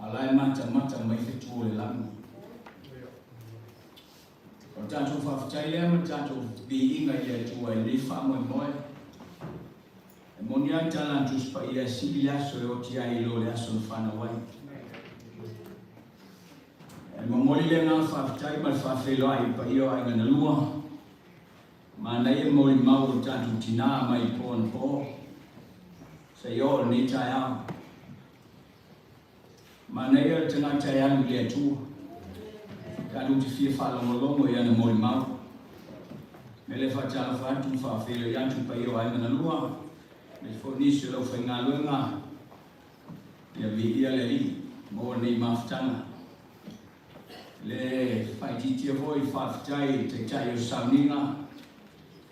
a o la e matamata mai fetu o le lagi. O le tatou faafetai lea ma le tatou viiga i le Atua i lenei faamoemoe. E moni lava le tala a le Tusi Paia e sili le aso e oti ai i lo le aso na fanau ai. E momoli le agaga faafetai ma le faafeiloai i le paia o aiga na lua, manaia molimau o le tatou tinā mai po anapo, seia oo i lenei taeao. Manaia le tagata e alu i le Atua, tatou te fia faalogologo i ana molimau. Me le faatalofa atu ma faafeiloai atu i le paia o aiga na lua, aemaise foi nisi o le aufaigaluega, Ia viia le Alii mo lenei mafutaga. Le faaitiitia foi faafetai i le Taitai o Sauniga.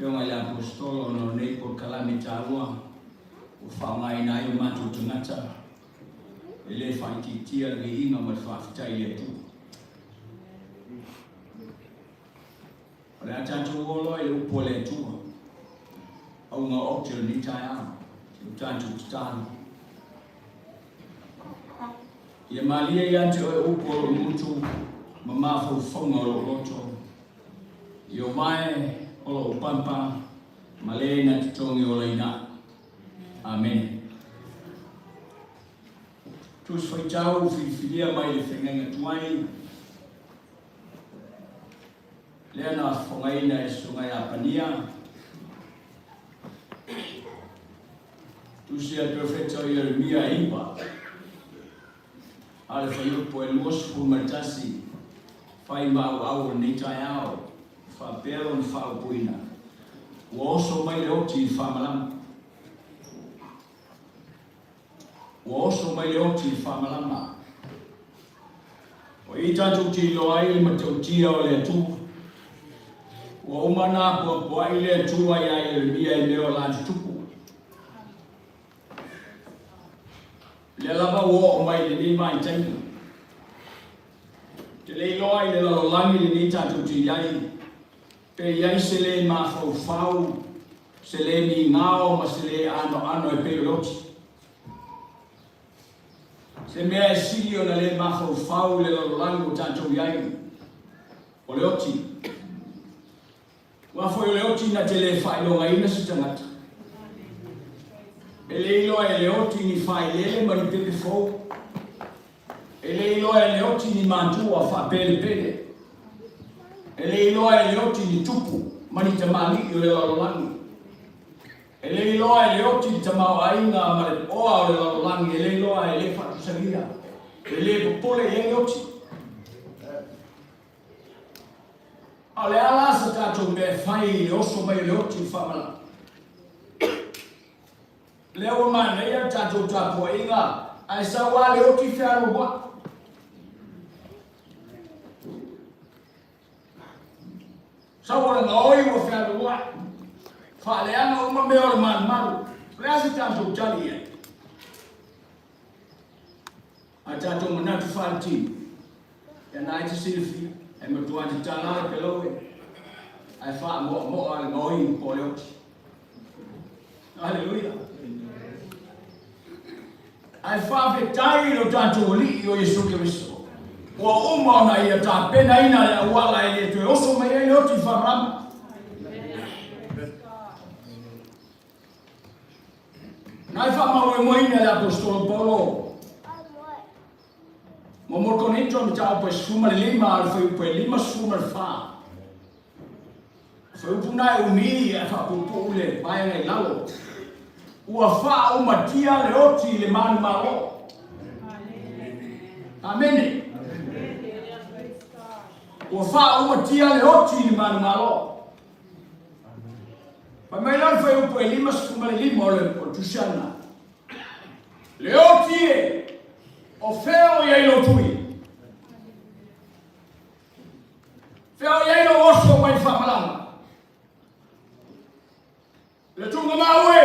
Afioga i le Aposetolo ona o lenei polokalame taua ua faaaogaina ai o matou tagata e le faaitiitia le viiga ma le faafetai i le Atua. O le a tatou o loa i le upu a le Atua, auga ote o lenei taeao, o tatou tatalo. Ia malie ia te oe upu o lou gutu ma mafaufauga o lou loto, i o vae o lou papa ma le na totogi olaina au. Amene. Tusi faitau filifilia mai le feagaiga tuai, lea na fofogaina e Susuga ia Pania, Tusi a le Perofeta o Ieremia e 9, a le fuaiupu e 21, fai ma auau o lenei taeao, faapea lona faaupuina, Ua oso mai le oti i le faamalama. Ua oso mai le oti i le faamalama. O i tatou te iloa ai le matautia o le Atua. Ua uma ona apoapoai le Atua iā Ieremia i mea o la tutupu. Lea lava ua oo mai i lenei vaitaimi. Te le iloa i le lalolagi lenei tatou te i ai, pe i ai se le mafaufau, se le migao ma se le anoano e pei o le oti. Se mea e sili ona le mafaufau i le lalolagi ua tatou i ai, o le oti. Aua foi o le oti na te le faailogaina se tagata. E le iloa e le oti ni failele ma ni pepe fou. E le iloa e le oti ni matua faapelepele. E le iloa e le oti ni tupu ma ni tamalii o le lalolagi. E le iloa e le oti le tamaoaiga ma le oa o le lalolagi, e le iloa, e le faatusagia, e le popole i ai le oti. A o le a la sa tatou mea e fai i le oso mai o le oti i le faamalama? Lea ua manaia le tatou tapuaiga, ae sau lava le oti fealualuai. Sau o le gaoi ua fealualuai. Faaleaga uma mea o le malumalu. O le a se tatou tali i ai? A tatou manatu faaletino, ia na e te silafia, e matua tatala le pelau e, ae faamoamoa le gaoi po o le oti. Haleluia. Ae faafetai i lo tatou Alii o Iesu Keriso, ua uma ona Ia tapenaina le auala e le toe oso mai ai le oti i faamalama. Na e faamauemoeina e le Aposetolo Paulo mo mo Korinto mataupu e 15 a le fuaiupu e 54. Fuaiupu na e umi ae faapuupuu le vaega i lalo. Ua faaumatia le oti i le manumalo. Amene. Ua faaumatia le oti i le manumalo. Fai mai la le fuaiupu e 55 o le tusiana. Le oti e, o fea o i ai lou tui? Fea o i ai lou oso mai le faamalama? Le tuugamau e,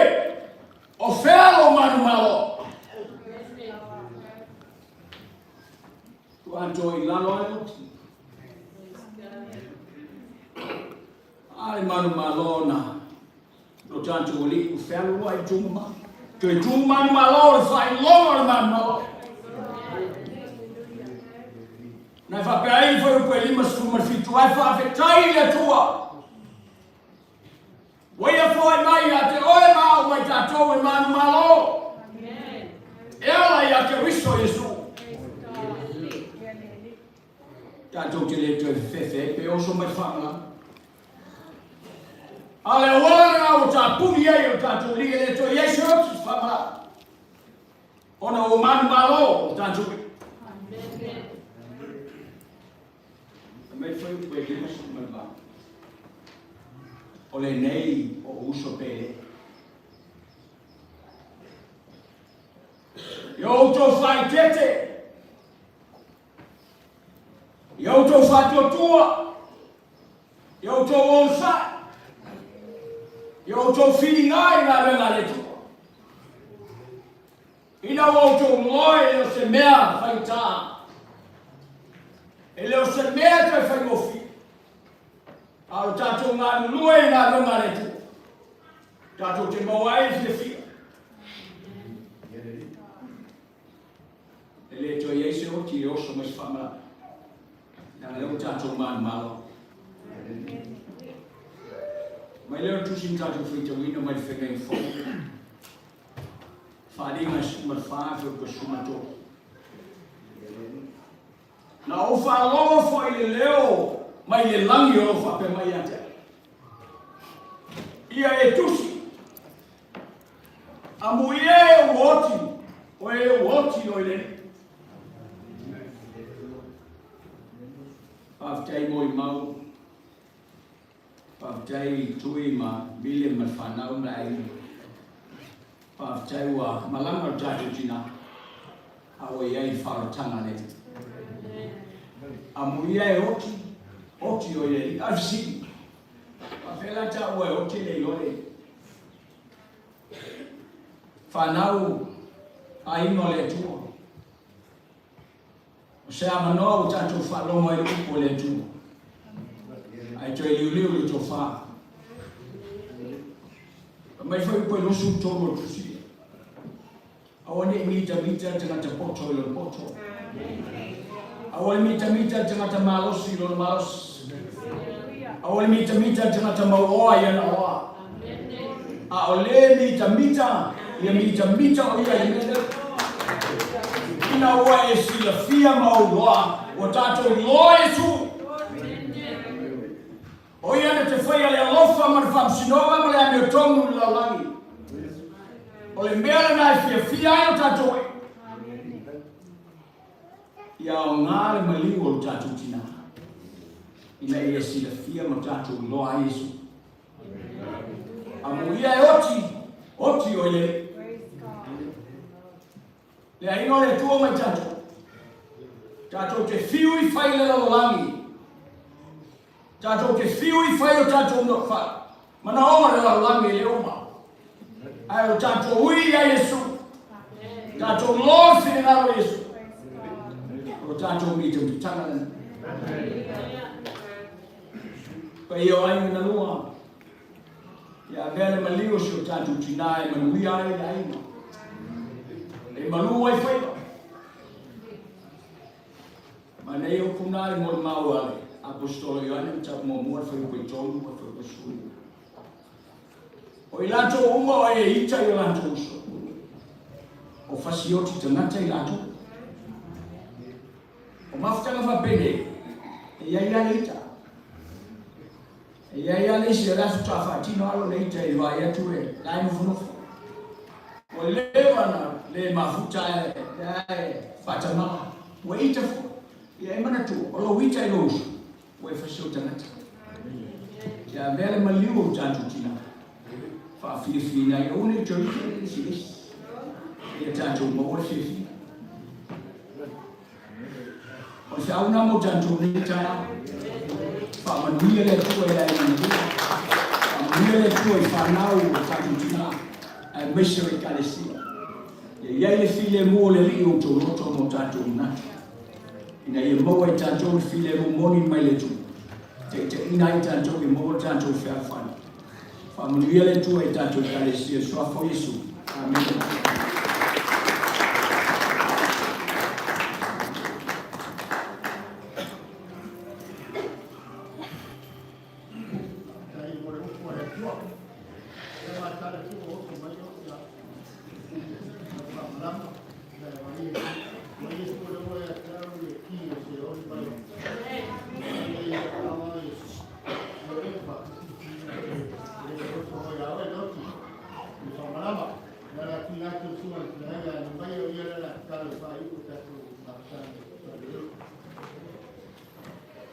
o fea lou manumalo? Tuanto i lalo ai oti. A le manumalo na lo tatou alii ua fealuai i tuugamau. Toe tu manumalo le faailoga o le manumalo. Na faapea ai fuaiupu e 57, ae faafetai i le Atua. Ua ia foai mai ia te oe ma au mai tatou e manumalo. E ala ia Keriso Iesu. Tatou te le toe fefefe ai pe oso mai faamalama. A le auala lena ua tapuni ai o tatou alii e le toe i ai se oti faamalama. Ona ua manumalo o tatou alii. Fai mai fuaiupu e 58, O lenei o uso pele. Ia outou faaeteete, ia outou faatuatua, ia outou onosai. Ia outou filiga i galuega a le Atua. Ina ua outou moe e le o se mea faigata, e le o se mea toe faigofie, a o tatou galulue i galuega a le Atua, tatou te maua ai le fiafia. E le toe i ai se oti e oso mai se faamalama, leaga lea ua tatou manumalo. Mai lea o le tusi na tatou faitauina mai le Feagaiga Fou, Faaaliga 14 fuaiupu 13. Na ou faalogo foi i le leo mai le lagi o lo o faapea mai ia te au, Ia e tusi, Amuia e ua oti, o e ua oti o i le Alii. Faafetai molimau, faafetai Tui ma Mile ma le fanau ma le aiga. Faafetai ua malaga lo tatou tina, a ua i ai le faaolataga a le Alii. Amuia e oti, oti o i le Alii. A o le fesili, faapefea la taua e oti e le iloa le Alii? Fanau aiga o le Atua. O se avanoa ua tatou faalogo ai le upu a le Atua. Ae toe liuliu le tofa. Fai mai foi upu e 23 o le tusi. Aua ne i mitamita le tagata poto i lona poto. Aua le mitamita le tagata malosi i lona malosi. Aua le mitamita le tagata mauoa i ana oa. A o le mitamita, ia mitamita o ia i le mea lea. Ina ua e silafia ma ou iloa, ua tatou iloa Iesu. O ia na te faia le alofa ma le faamasinoga ma le amiotonu i le lalolagi. O le mea lena e fiafia ai o tatou e. Ia aoga le maliu o lo tatou tina, ina ia silafia ma tatou iloa ai Iesu. Amuia e oti, oti o i le Le aiga o le Atua mai tatou. Tatou te fiu i fai le lalolagi. Tatou te fiu i fai o tatou fa, manaoga le lalolagi e le uma. Ae o tatou ui ia Iesu. Tatou loa le finagalo o Iesu. O tatou mitamitanga lena. Paia o aiga na lua. Ia avea le maliu o si o tatou tina e manuia ai le aiga. E malu ai faiva. Ma nei upu na le molimau a le Aposetolo Ioane mataupu muamua le fuaiupu e 3 ma le fuaiupu e 15. O i latou uma o e ita i o latou uso, o fasioti tagata i latou. O mafutaga faapenei, e i ai lava le ita. E i ai lava le isi o la e faatoa faatino lava lona ita i le vaai atu e la e nofonofo. Ua leva ona le mafuta ae lea e faatamala. Ua ita foi. Ia e manatua, o lou ita i lou uso, ua e fasi ou tagata. Ia avea le maliu o tatou tina. Faafiafiaina ai, aua ne i toe ita le isi i le isi. Ia tatou maua le fiafia. O le feau lena mo tatou nei taeao. Faamanuia le Atua i le aiga na Faamanuia le Atua i fanau o tatou tina, aemaise o Ekalesia. Ia i ai le filemu o le Alii o outou loto ma o tatou manatu, ina ia maua e tatou le filemu moni mai le Atua, taitaiina ai tatou ia maua le tatou fealofani. Faamanuia le Atua i tatou Ekalesia i le Suafa o Iesu. Amene.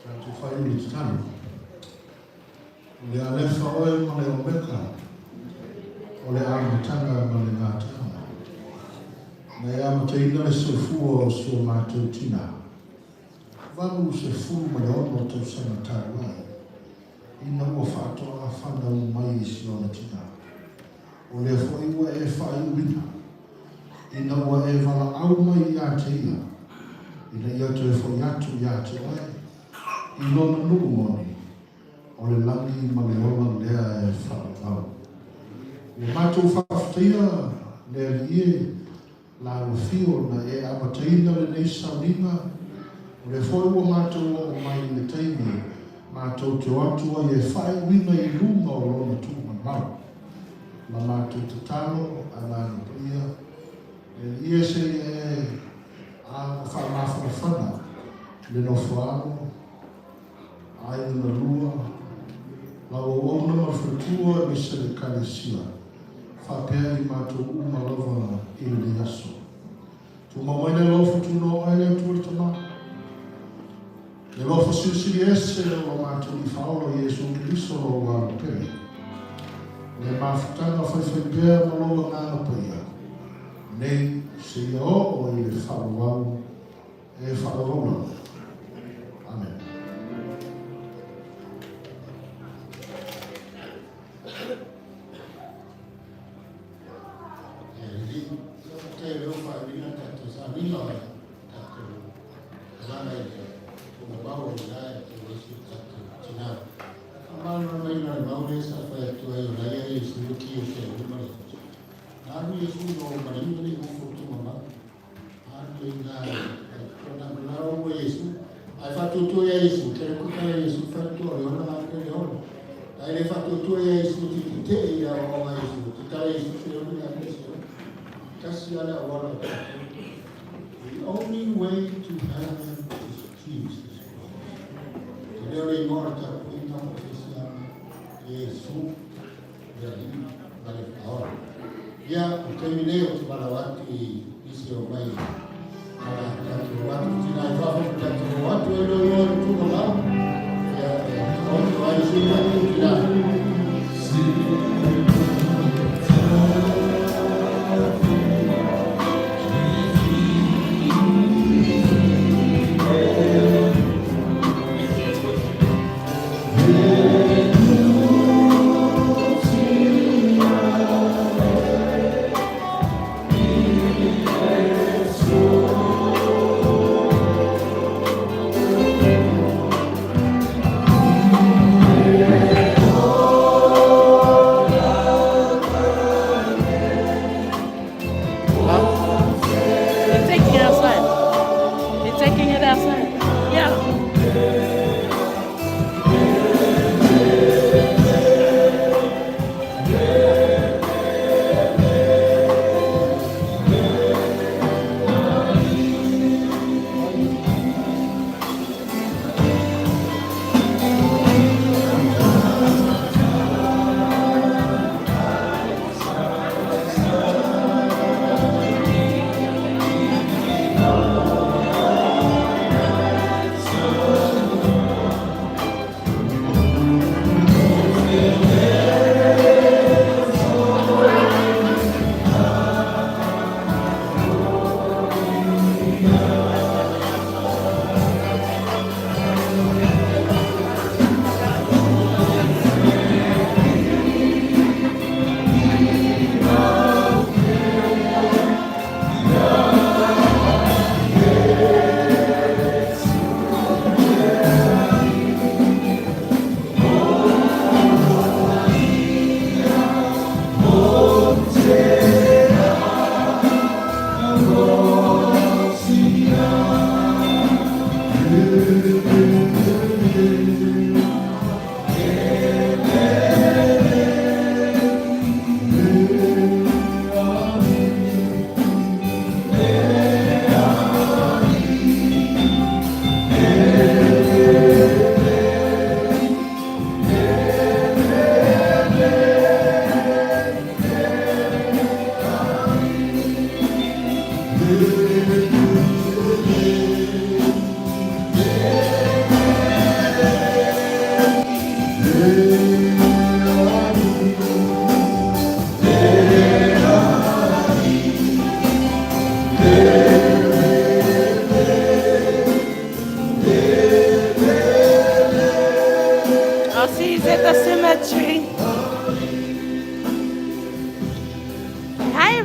Tatou fai le tatalo. O le Alefa oe ma le Omeka, o le amataga ma le gataaga. Na e amataina le soifua o si o matou tina. 86 tausaga talu ai. ina ua faatoa fanau mai i si ona tina. O lea foi ua e faaiuina, ina ua e valaau mai ia te ia, ina ia toe foi atu ia te oe, i lona nuu moni, o le lagi ma le ola lea e faavavau. Ua matou faafetaia le Alii e, Lau Afio na e amataina lenei sauniga, o lea foi ua matou oo mai i le taimi matou te o atu ai e faaiuina i luga o Lona tuugamau. La matou tatalo, Agaga Paia, le Alii e seia e a faamafanafana le nofo alo, aiga na lua, lau auauna ma le faletua aemaise le Ekalesia, faapea i matou uma lava i lenei aso. Tumau mai le alofa tunoa oe le Atua le Tama, le alofa silisili ese o lo matou Alii Faaola Iesu Keriso lou Alo pele, le mafutaga faifaipea ma lou Agaga Paia, nei seia oo i le faavavau e faavavau lava. Amene. The only way to heaven is Jesus Christ. Te leo le igoa o le tapuaiga ma Kerisiano, Iesu, le Alii ma le Faaola. Ia, o le taimi nei ou te valaau atu i nisi o mai ala tatou atu tina i fafo ma tatou o atu e loiloa i le tuugalao. Ia, e taoto ai si tatou tina.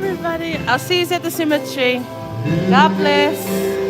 everybody. I'll see you at the cemetery. God bless.